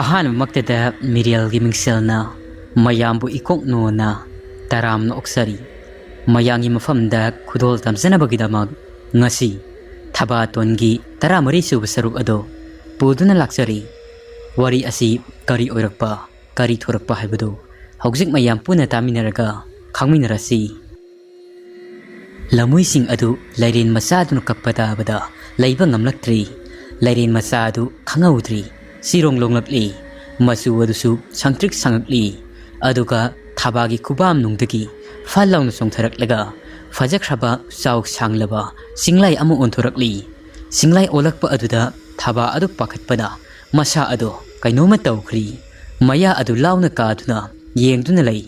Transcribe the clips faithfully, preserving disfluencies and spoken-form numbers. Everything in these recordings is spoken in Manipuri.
ꯑꯍꯥꯟꯕꯃꯛꯇꯗ ꯃꯤꯔꯦꯜꯒꯤ ꯃꯤꯡꯁꯦꯜꯅ ꯃꯌꯥꯝꯕꯨ ꯏꯀꯣꯛ ꯅꯣꯟꯅ ꯇꯔꯥꯝꯅ ꯑꯣꯛꯆꯔꯤ꯫ ꯃꯌꯥꯝꯒꯤ ꯃꯐꯝꯗ ꯈꯨꯗꯣꯜ ꯇꯝꯖꯅꯕꯒꯤꯗꯃꯛ ꯉꯁꯤ ꯊꯕꯥꯇꯣꯟꯒꯤ ꯇꯔꯥꯃꯔꯤ ꯁꯨꯕ ꯁꯔꯨꯛ ꯑꯗꯨ ꯄꯨꯗꯨꯅ ꯂꯥꯛꯆꯔꯤ꯫ ꯋꯥꯔꯤ ꯑꯁꯤ ꯀꯔꯤ ꯑꯣꯏꯔꯛꯄ, ꯀꯔꯤ ꯊꯣꯔꯛꯄ ꯍꯥꯏꯕꯗꯨ ꯍꯧꯖꯤꯛ ꯃꯌꯥꯝ ꯄꯨꯟꯅ ꯇꯥꯃꯤꯟꯅꯔꯒ ꯈꯪꯃꯤꯟꯅꯔꯁꯤ꯫ ꯂꯃꯨꯏꯁꯤꯡ ꯑꯗꯨ ꯂꯩꯔꯦꯟ ꯃꯆꯥꯗꯨꯅ ꯀꯞꯄ ꯇꯥꯕꯗ ꯂꯩꯕ ꯉꯝꯂꯛꯇ꯭ꯔꯤ꯫ ꯂꯩꯔꯦꯟ ꯃꯆꯥ ꯑꯗꯨ ꯈꯪꯍꯧꯗ꯭ꯔꯤ꯫ ꯆꯤꯔꯣꯡ ꯂꯣꯡꯂꯛꯂꯤ꯫ ꯃꯆꯨ ꯑꯗꯨꯁꯨ ꯁꯪꯇ꯭ꯔꯤꯛ ꯁꯪꯉꯛꯂꯤ꯫ ꯑꯗꯨꯒ ꯊꯕꯥꯒꯤ ꯈꯨꯕꯥꯝꯅꯨꯡꯗꯒꯤ ꯐꯠ ꯂꯥꯎꯅ ꯆꯣꯡꯊꯔꯛꯂꯒ ꯐꯖꯈ꯭ꯔꯕ ꯆꯥꯎ ꯁꯥꯡꯂꯕ ꯆꯤꯡꯂꯥꯏ ꯑꯃ ꯑꯣꯟꯊꯣꯔꯛꯂꯤ꯫ ꯆꯤꯡꯂꯥꯏ ꯑꯣꯜꯂꯛꯄ ꯑꯗꯨꯗ ꯊꯕꯥ ꯑꯗꯨ ꯄꯥꯈꯠꯄꯅ ꯃꯁꯥ ꯑꯗꯨ ꯀꯩꯅꯣꯝꯃ ꯇꯧꯈ꯭ꯔꯤ꯫ ꯃꯌꯥ ꯑꯗꯨ ꯂꯥꯎꯅ ꯀꯥꯗꯨꯅ ꯌꯦꯡꯗꯨꯅ ꯂꯩ꯫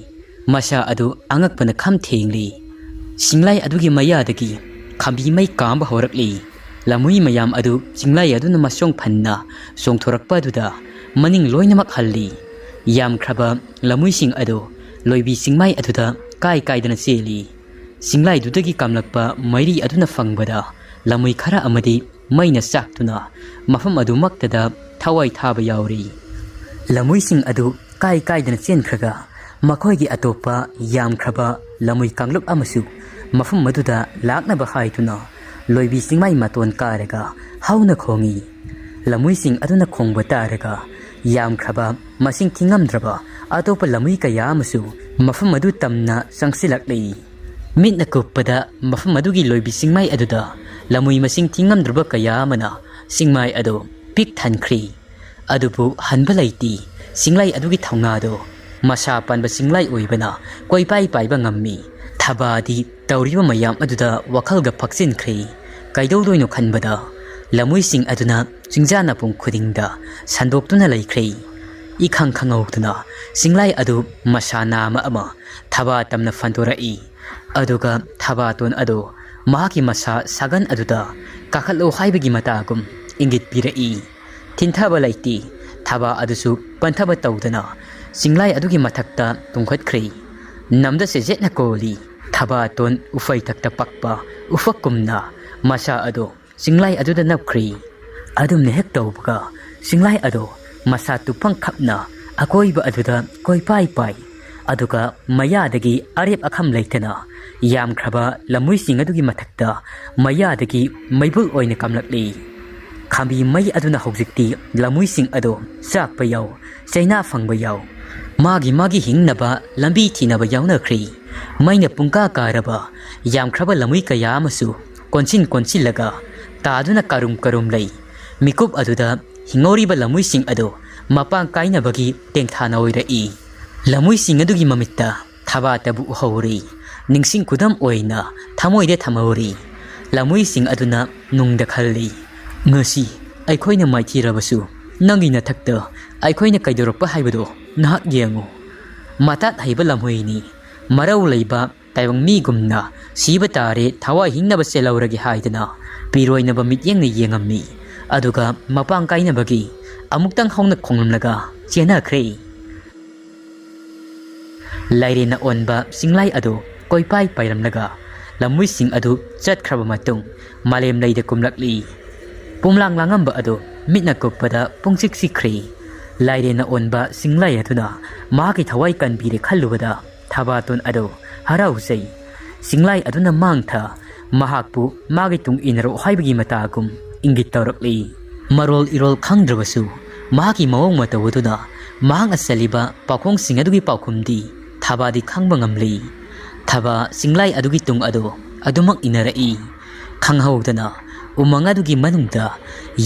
ꯃꯁꯥ ꯑꯗꯨ ꯑꯉꯛꯄꯅ ꯈꯝ ꯊꯦꯡꯂꯤ꯫ ꯆꯤꯡꯂꯥꯏ ꯑꯗꯨꯒꯤ ꯃꯌꯥꯗꯒꯤ ꯈꯝꯕꯤ ꯃꯩ ꯀꯥꯝꯕ ꯍꯧꯔꯛꯂꯤ꯫ ꯂꯝꯍꯨꯏ ꯃꯌꯥꯝ ꯑꯗꯨ ꯆꯤꯡꯂꯥꯏ ꯑꯗꯨꯅ ꯃꯁꯣꯡ ꯐꯟꯅ ꯆꯣꯡꯊꯣꯔꯛꯄ ꯑꯗꯨꯗ ꯃꯅꯤꯡ ꯂꯣꯏꯅꯃꯛ ꯍꯜꯂꯤ꯫ ꯌꯥꯝꯈ꯭ꯔꯕ ꯂꯝꯍꯨꯏꯁꯤꯡ ꯑꯗꯨ ꯂꯣꯏꯕꯤ ꯆꯤꯡꯃꯥꯏ ꯑꯗꯨꯗ ꯀꯥꯏ ꯀꯥꯏꯗꯅ ꯆꯦꯜꯂꯤ꯫ ꯆꯤꯡꯂꯥꯏꯗꯨꯗꯒꯤ ꯀꯥꯝꯂꯛꯄ ꯃꯩꯔꯤ ꯑꯗꯨꯅ ꯐꯪꯕꯗ ꯂꯝꯍꯨꯏ ꯈꯔ ꯑꯃꯗꯤ ꯃꯩꯅ ꯆꯥꯛꯇꯨꯅ ꯃꯐꯝ ꯑꯗꯨꯃꯛꯇꯗ ꯊꯋꯥꯏ ꯊꯥꯕ ꯌꯥꯎꯔꯤ꯫ ꯂꯝꯍꯨꯏꯁꯤꯡ ꯑꯗꯨ ꯀꯥꯏ ꯀꯥꯏꯗꯅ ꯆꯦꯟꯈ꯭ꯔꯒ ꯃꯈꯣꯏꯒꯤ ꯑꯇꯣꯞꯄ ꯌꯥꯝꯈ꯭ꯔꯕ ꯂꯝꯍꯨꯏ ꯀꯥꯡꯂꯨꯞ ꯑꯃꯁꯨ ꯃꯐꯝ ꯑꯗꯨꯗ ꯂꯥꯛꯅꯕ ꯍꯥꯏꯗꯨꯅ ꯂꯣꯏꯕꯤ ꯆꯤꯡꯃꯥꯏ ꯃꯇꯣꯟ ꯀꯥꯔꯒ ꯍꯧꯅ ꯈꯣꯡꯏ꯫ ꯂꯝꯍꯨꯏꯁꯤꯡ ꯑꯗꯨꯅ ꯈꯣꯡꯕ ꯇꯥꯔꯒ ꯌꯥꯝꯈ꯭ꯔꯕ ꯃꯁꯤꯡ ꯊꯤꯉꯝꯗ꯭ꯔꯕ ꯑꯇꯣꯞꯄ ꯂꯝꯍꯨꯏ ꯀꯌꯥ ꯑꯃꯁꯨ ꯃꯐꯝ ꯑꯗꯨ ꯇꯝꯅ ꯆꯪꯁꯤꯜꯂꯛꯂꯤ꯫ ꯃꯤꯠꯅ ꯀꯨꯞꯄꯗ ꯃꯐꯝ ꯑꯗꯨꯒꯤ ꯂꯣꯏꯕꯤ ꯆꯤꯡꯃꯥꯏ ꯑꯗꯨꯗ ꯂꯝꯍꯨꯏ ꯃꯁꯤꯡ ꯊꯤꯉꯝꯗ꯭ꯔꯕ ꯀꯌꯥ ꯑꯃꯅ ꯆꯤꯡꯃꯥꯏ ꯑꯗꯨ ꯄꯤꯛ ꯊꯟꯈ꯭ꯔꯤ꯫ ꯑꯗꯨꯕꯨ ꯍꯟꯕ ꯂꯩꯇꯦ꯫ ꯆꯤꯡꯂꯥꯏ ꯑꯗꯨꯒꯤ ꯊꯧꯅꯥꯗꯣ ꯃꯁꯥ ꯄꯥꯟꯕ ꯆꯤꯡꯂꯥꯏ ꯑꯣꯏꯕꯅ ꯀꯣꯏꯄꯥꯏ ꯄꯥꯏꯕ ꯉꯝꯃꯤ꯫ ꯊꯕꯥꯗꯤ ꯇꯧꯔꯤꯕ ꯃꯌꯥꯝ ꯑꯗꯨꯗ ꯋꯥꯈꯜꯒ ꯐꯛꯆꯤꯟꯈ꯭ꯔꯦ꯫ ꯀꯩꯗꯧꯗꯣꯏꯅꯣ ꯈꯟꯕꯗ ꯂꯝꯍꯨꯏꯁꯤꯡ ꯑꯗꯨꯅ ꯆꯤꯡꯖꯥ ꯅꯥꯄꯨꯡ ꯈꯨꯗꯤꯡꯗ ꯁꯟꯗꯣꯛꯇꯨꯅ ꯂꯩꯈ꯭ꯔꯦ꯫ ꯏꯈꯪ ꯈꯪꯍꯧꯗꯅ ꯆꯤꯡꯂꯥꯏ ꯑꯗꯨ ꯃꯁꯥ ꯅꯥꯝꯃ ꯑꯃ ꯊꯕꯥ ꯇꯝꯅ ꯐꯟꯗꯣꯔꯛꯏ꯫ ꯑꯗꯨꯒ ꯊꯕꯥꯇꯣꯟ ꯑꯗꯨ ꯃꯍꯥꯛꯀꯤ ꯃꯁꯥ ꯁꯥꯒꯟ ꯑꯗꯨꯗ ꯀꯥꯈꯠꯂꯨ ꯍꯥꯏꯕꯒꯤ ꯃꯇꯥꯒꯨꯝ ꯏꯪꯒꯤꯠ ꯄꯤꯔꯛꯏ꯫ ꯊꯤꯟꯊꯕ ꯂꯩꯇꯦ꯫ ꯊꯕꯥ ꯑꯗꯨꯁꯨ ꯄꯟꯊꯕ ꯇꯧꯗꯅ ꯆꯤꯡꯂꯥꯏ ꯑꯗꯨꯒꯤ ꯃꯊꯛꯇ ꯇꯨꯡꯈꯠꯈ꯭ꯔꯦ꯫ ꯅꯝꯗ ꯆꯦꯖꯦꯠꯅ ꯀꯣꯜꯂꯤ꯫ ꯊꯕꯥꯇꯣꯟ ꯎꯐꯩꯊꯛꯇ ꯄꯛꯄ ꯎꯐꯛꯀꯨꯝꯅ ꯃꯁꯥ ꯑꯗꯨ ꯆꯤꯡꯂꯥꯏ ꯑꯗꯨꯗ ꯅꯞꯈ꯭ꯔꯤ꯫ ꯑꯗꯨꯝꯅ ꯍꯦꯛ ꯇꯧꯕꯒ ꯆꯤꯡꯂꯥꯏ ꯑꯗꯨ ꯃꯁꯥ ꯇꯨꯐꯝ ꯈꯞꯅ ꯑꯀꯣꯏꯕ ꯑꯗꯨꯗ ꯀꯣꯏꯄꯥꯏ ꯄꯥꯏ꯫ ꯑꯗꯨꯒ ꯃꯌꯥꯗꯒꯤ ꯑꯔꯦꯞ ꯑꯈꯝ ꯂꯩꯇꯅ ꯌꯥꯝꯈ꯭ꯔꯕ ꯂꯝꯃꯨꯏꯁꯤꯡ ꯑꯗꯨꯒꯤ ꯃꯊꯛꯇ ꯃꯌꯥꯗꯒꯤ ꯃꯩꯕꯨꯜ ꯑꯣꯏꯅ ꯀꯝꯂꯛꯂꯤ꯫ ꯈꯥꯝꯕꯤ ꯃꯩ ꯑꯗꯨꯅ ꯍꯧꯖꯤꯛꯇꯤ ꯂꯝꯃꯨꯏꯁꯤꯡ ꯑꯗꯨ ꯆꯥꯛꯄ ꯌꯥꯎ, ꯆꯩꯅꯥ ꯐꯪꯕ ꯌꯥꯎ, ꯃꯥꯒꯤ ꯃꯥꯒꯤ ꯍꯤꯡꯅꯕ ꯂꯝꯕꯤ ꯊꯤꯅꯕ ꯌꯥꯎꯅꯈ꯭ꯔꯦ꯫ ꯃꯩꯅ ꯄꯨꯡꯀꯥ ꯀꯥꯔꯕ ꯌꯥꯝꯈ꯭ꯔꯕ ꯂꯝꯃꯨꯏ ꯀꯌꯥ ꯑꯃꯁꯨ ꯀꯣꯟꯁꯤꯟ ꯀꯣꯟꯁꯤꯜꯂꯒ ꯇꯥꯗꯨꯅ ꯀꯔꯨꯝ ꯀꯔꯨꯝ ꯂꯩ꯫ ꯃꯤꯀꯨꯞ ꯑꯗꯨꯗ ꯍꯤꯡꯍꯧꯔꯤꯕ ꯂꯝꯃꯨꯏꯁꯤꯡ ꯑꯗꯨ ꯃꯄꯥꯡ ꯀꯥꯏꯅꯕꯒꯤ ꯇꯦꯡꯊꯥꯅ ꯑꯣꯏꯔꯛꯏ꯫ ꯂꯝꯃꯨꯏꯁꯤꯡ ꯑꯗꯨꯒꯤ ꯃꯃꯤꯠꯇ ꯊꯕꯥꯇꯕꯨ ꯎꯍꯧꯔꯤ꯫ ꯅꯤꯡꯁꯤꯡ ꯈꯨꯗꯝ ꯑꯣꯏꯅ ꯊꯃꯣꯏꯗ ꯊꯝꯍꯧꯔꯤ꯫ ꯂꯝꯃꯨꯏꯁꯤꯡ ꯑꯗꯨꯅ ꯅꯨꯡꯗ ꯈꯜꯂꯤ, "ꯉꯁꯤ ꯑꯩꯈꯣꯏꯅ ꯃꯥꯏꯊꯤꯔꯕꯁꯨ, ꯅꯪꯒꯤ ꯅꯊꯛꯇ ꯑꯩꯈꯣꯏꯅ ꯀꯩꯗꯧꯔꯛꯄ ꯍꯥꯏꯕꯗꯣ ꯅꯍꯥꯛ ꯌꯦꯡꯉꯨ꯫ ꯃꯇꯥꯠ ꯍꯩꯕ ꯂꯝꯍꯨꯏꯅꯤ, ꯃꯔꯧ ꯂꯩꯕ ꯇꯥꯏꯕꯪ ꯃꯤꯒꯨꯝꯅ ꯁꯤꯕ ꯇꯥꯔꯦ, ꯊꯋꯥꯏ ꯍꯤꯡꯅꯕ ꯆꯦꯜꯍꯧꯔꯒꯦ" ꯍꯥꯏꯗꯅ ꯄꯤꯔꯣꯏꯅꯕ ꯃꯤꯠꯌꯦꯡꯅ ꯌꯦꯡꯉꯝꯃꯤ꯫ ꯑꯗꯨꯒ ꯃꯄꯥꯡ ꯀꯥꯏꯅꯕꯒꯤ ꯑꯃꯨꯛꯇꯪ ꯍꯧꯅ ꯈꯣꯡꯂꯝꯂꯒ ꯆꯦꯟꯅꯈ꯭ꯔꯦ꯫ ꯂꯥꯏꯔꯦꯟꯅ ꯑꯣꯟꯕ ꯆꯤꯡꯂꯥꯏ ꯑꯗꯨ ꯀꯣꯏꯄꯥꯏ ꯄꯥꯏꯔꯝꯂꯒ ꯂꯝꯃꯨꯏꯁꯤꯡ ꯑꯗꯨ ꯆꯠꯈ꯭ꯔꯕ ꯃꯇꯨꯡ ꯃꯥꯂꯦꯝ ꯂꯩꯗ ꯀꯨꯝꯂꯛꯂꯤ꯫ ꯄꯨꯝꯂꯥꯡ ꯂꯥꯡꯉꯝꯕ ꯑꯗꯨ ꯃꯤꯠꯅ ꯀꯨꯞꯄꯗ ꯄꯨꯡꯆꯤꯛ ꯆꯤꯛꯈ꯭ꯔꯦ꯫ ꯂꯥꯏꯔꯦꯟꯅ ꯑꯣꯟꯕ ꯆꯤꯡꯂꯥꯏ ꯑꯗꯨꯅ ꯃꯍꯥꯛꯀꯤ ꯊꯋꯥꯏ ꯀꯟꯕꯤꯔꯦ ꯈꯜꯂꯨꯕꯗ ꯊꯕꯥꯇꯣꯟ ꯑꯗꯨ ꯍꯔꯥꯎꯖꯩ꯫ ꯆꯤꯡꯂꯥꯏ ꯑꯗꯨꯅ ꯃꯥꯡꯊ ꯃꯍꯥꯛꯄꯨ ꯃꯥꯒꯤ ꯇꯨꯡ ꯏꯟꯅꯔꯛꯎ ꯍꯥꯏꯕꯒꯤ ꯃꯇꯥꯒꯨꯝ ꯏꯪꯒꯤꯠ ꯇꯧꯔꯛꯂꯤ꯫ ꯃꯔꯣꯜ ꯏꯔꯣꯜ ꯈꯪꯗ꯭ꯔꯕꯁꯨ ꯃꯍꯥꯛꯀꯤ ꯃꯑꯣꯡ ꯃꯇꯧ ꯑꯗꯨꯅ ꯃꯍꯥꯛꯅ ꯆꯠꯂꯤꯕ ꯄꯥꯎꯈꯣꯡꯁꯤꯡ ꯑꯗꯨꯒꯤ ꯄꯥꯎꯈꯨꯝꯗꯤ ꯊꯕꯥꯗꯤ ꯈꯪꯕ ꯉꯝꯂꯤ꯫ ꯊꯕꯥ ꯆꯤꯡꯂꯥꯏ ꯑꯗꯨꯒꯤ ꯇꯨꯡ ꯑꯗꯨ ꯑꯗꯨꯃꯛ ꯏꯟꯅꯔꯛꯏ꯫ ꯈꯪꯍꯧꯗꯅ ꯎꯃꯪ ꯑꯗꯨꯒꯤ ꯃꯅꯨꯡꯗ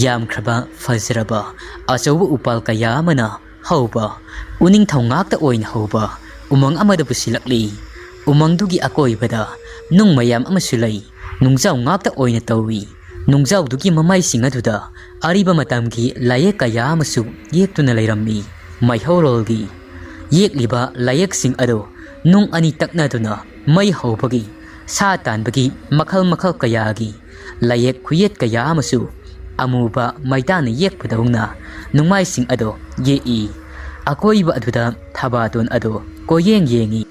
ꯌꯥꯝꯈ꯭ꯔꯕ ꯐꯖꯔꯕ ꯑꯆꯧꯕ ꯎꯄꯥꯜ ꯀꯌꯥ ꯑꯃꯅ ꯍꯧꯕ, ꯎꯅꯤꯡꯊꯧ ꯉꯥꯛꯇ ꯑꯣꯏꯅ ꯍꯧꯕ ꯎꯃꯪ ꯑꯃꯗ ꯄꯨꯁꯤꯜꯂꯛꯂꯤ꯫ ꯎꯃꯪꯗꯨꯒꯤ ꯑꯀꯣꯏꯕꯗ ꯅꯨꯡ ꯃꯌꯥꯝ ꯑꯃꯁꯨ ꯂꯩ꯫ ꯅꯨꯡꯖꯥꯎ ꯉꯥꯛꯇ ꯑꯣꯏꯅ ꯇꯧꯏ꯫ ꯅꯨꯡꯖꯥꯎꯗꯨꯒꯤ ꯃꯃꯥꯏꯁꯤꯡ ꯑꯗꯨꯗ ꯑꯔꯤꯕ ꯃꯇꯝꯒꯤ ꯂꯥꯏꯌꯦꯛ ꯀꯌꯥ ꯑꯃꯁꯨ ꯌꯦꯛꯇꯨꯅ ꯂꯩꯔꯝꯃꯤ꯫ ꯃꯩꯍꯧꯔꯣꯜꯒꯤ ꯌꯦꯛꯂꯤꯕ ꯂꯥꯏꯌꯦꯛꯁꯤꯡ ꯑꯗꯨ ꯅꯨꯡ ꯑꯅꯤ ꯇꯛꯅꯗꯨꯅ ꯃꯩ ꯍꯧꯕꯒꯤ, ꯁꯥ ꯇꯥꯟꯕꯒꯤ ꯃꯈꯜ ꯃꯈꯜ ꯀꯌꯥꯒꯤ ꯂꯥꯏꯌꯦꯛ ꯈꯨꯌꯦꯛ ꯀꯌꯥ ꯑꯃꯁꯨ ꯑꯃꯨꯕ ꯃꯩꯇꯥꯅ ꯌꯦꯛꯄꯗꯧꯅ ꯅꯨꯡꯃꯥꯏꯁꯤꯡ ꯑꯗꯨ ꯌꯦꯛꯏ꯫ ꯑꯀꯣꯏꯕ ꯑꯗꯨꯗ ꯊꯕꯥꯇꯣꯟ ꯑꯗꯨ ꯀꯣꯏꯌꯦꯡ ꯌꯦꯡꯏ꯫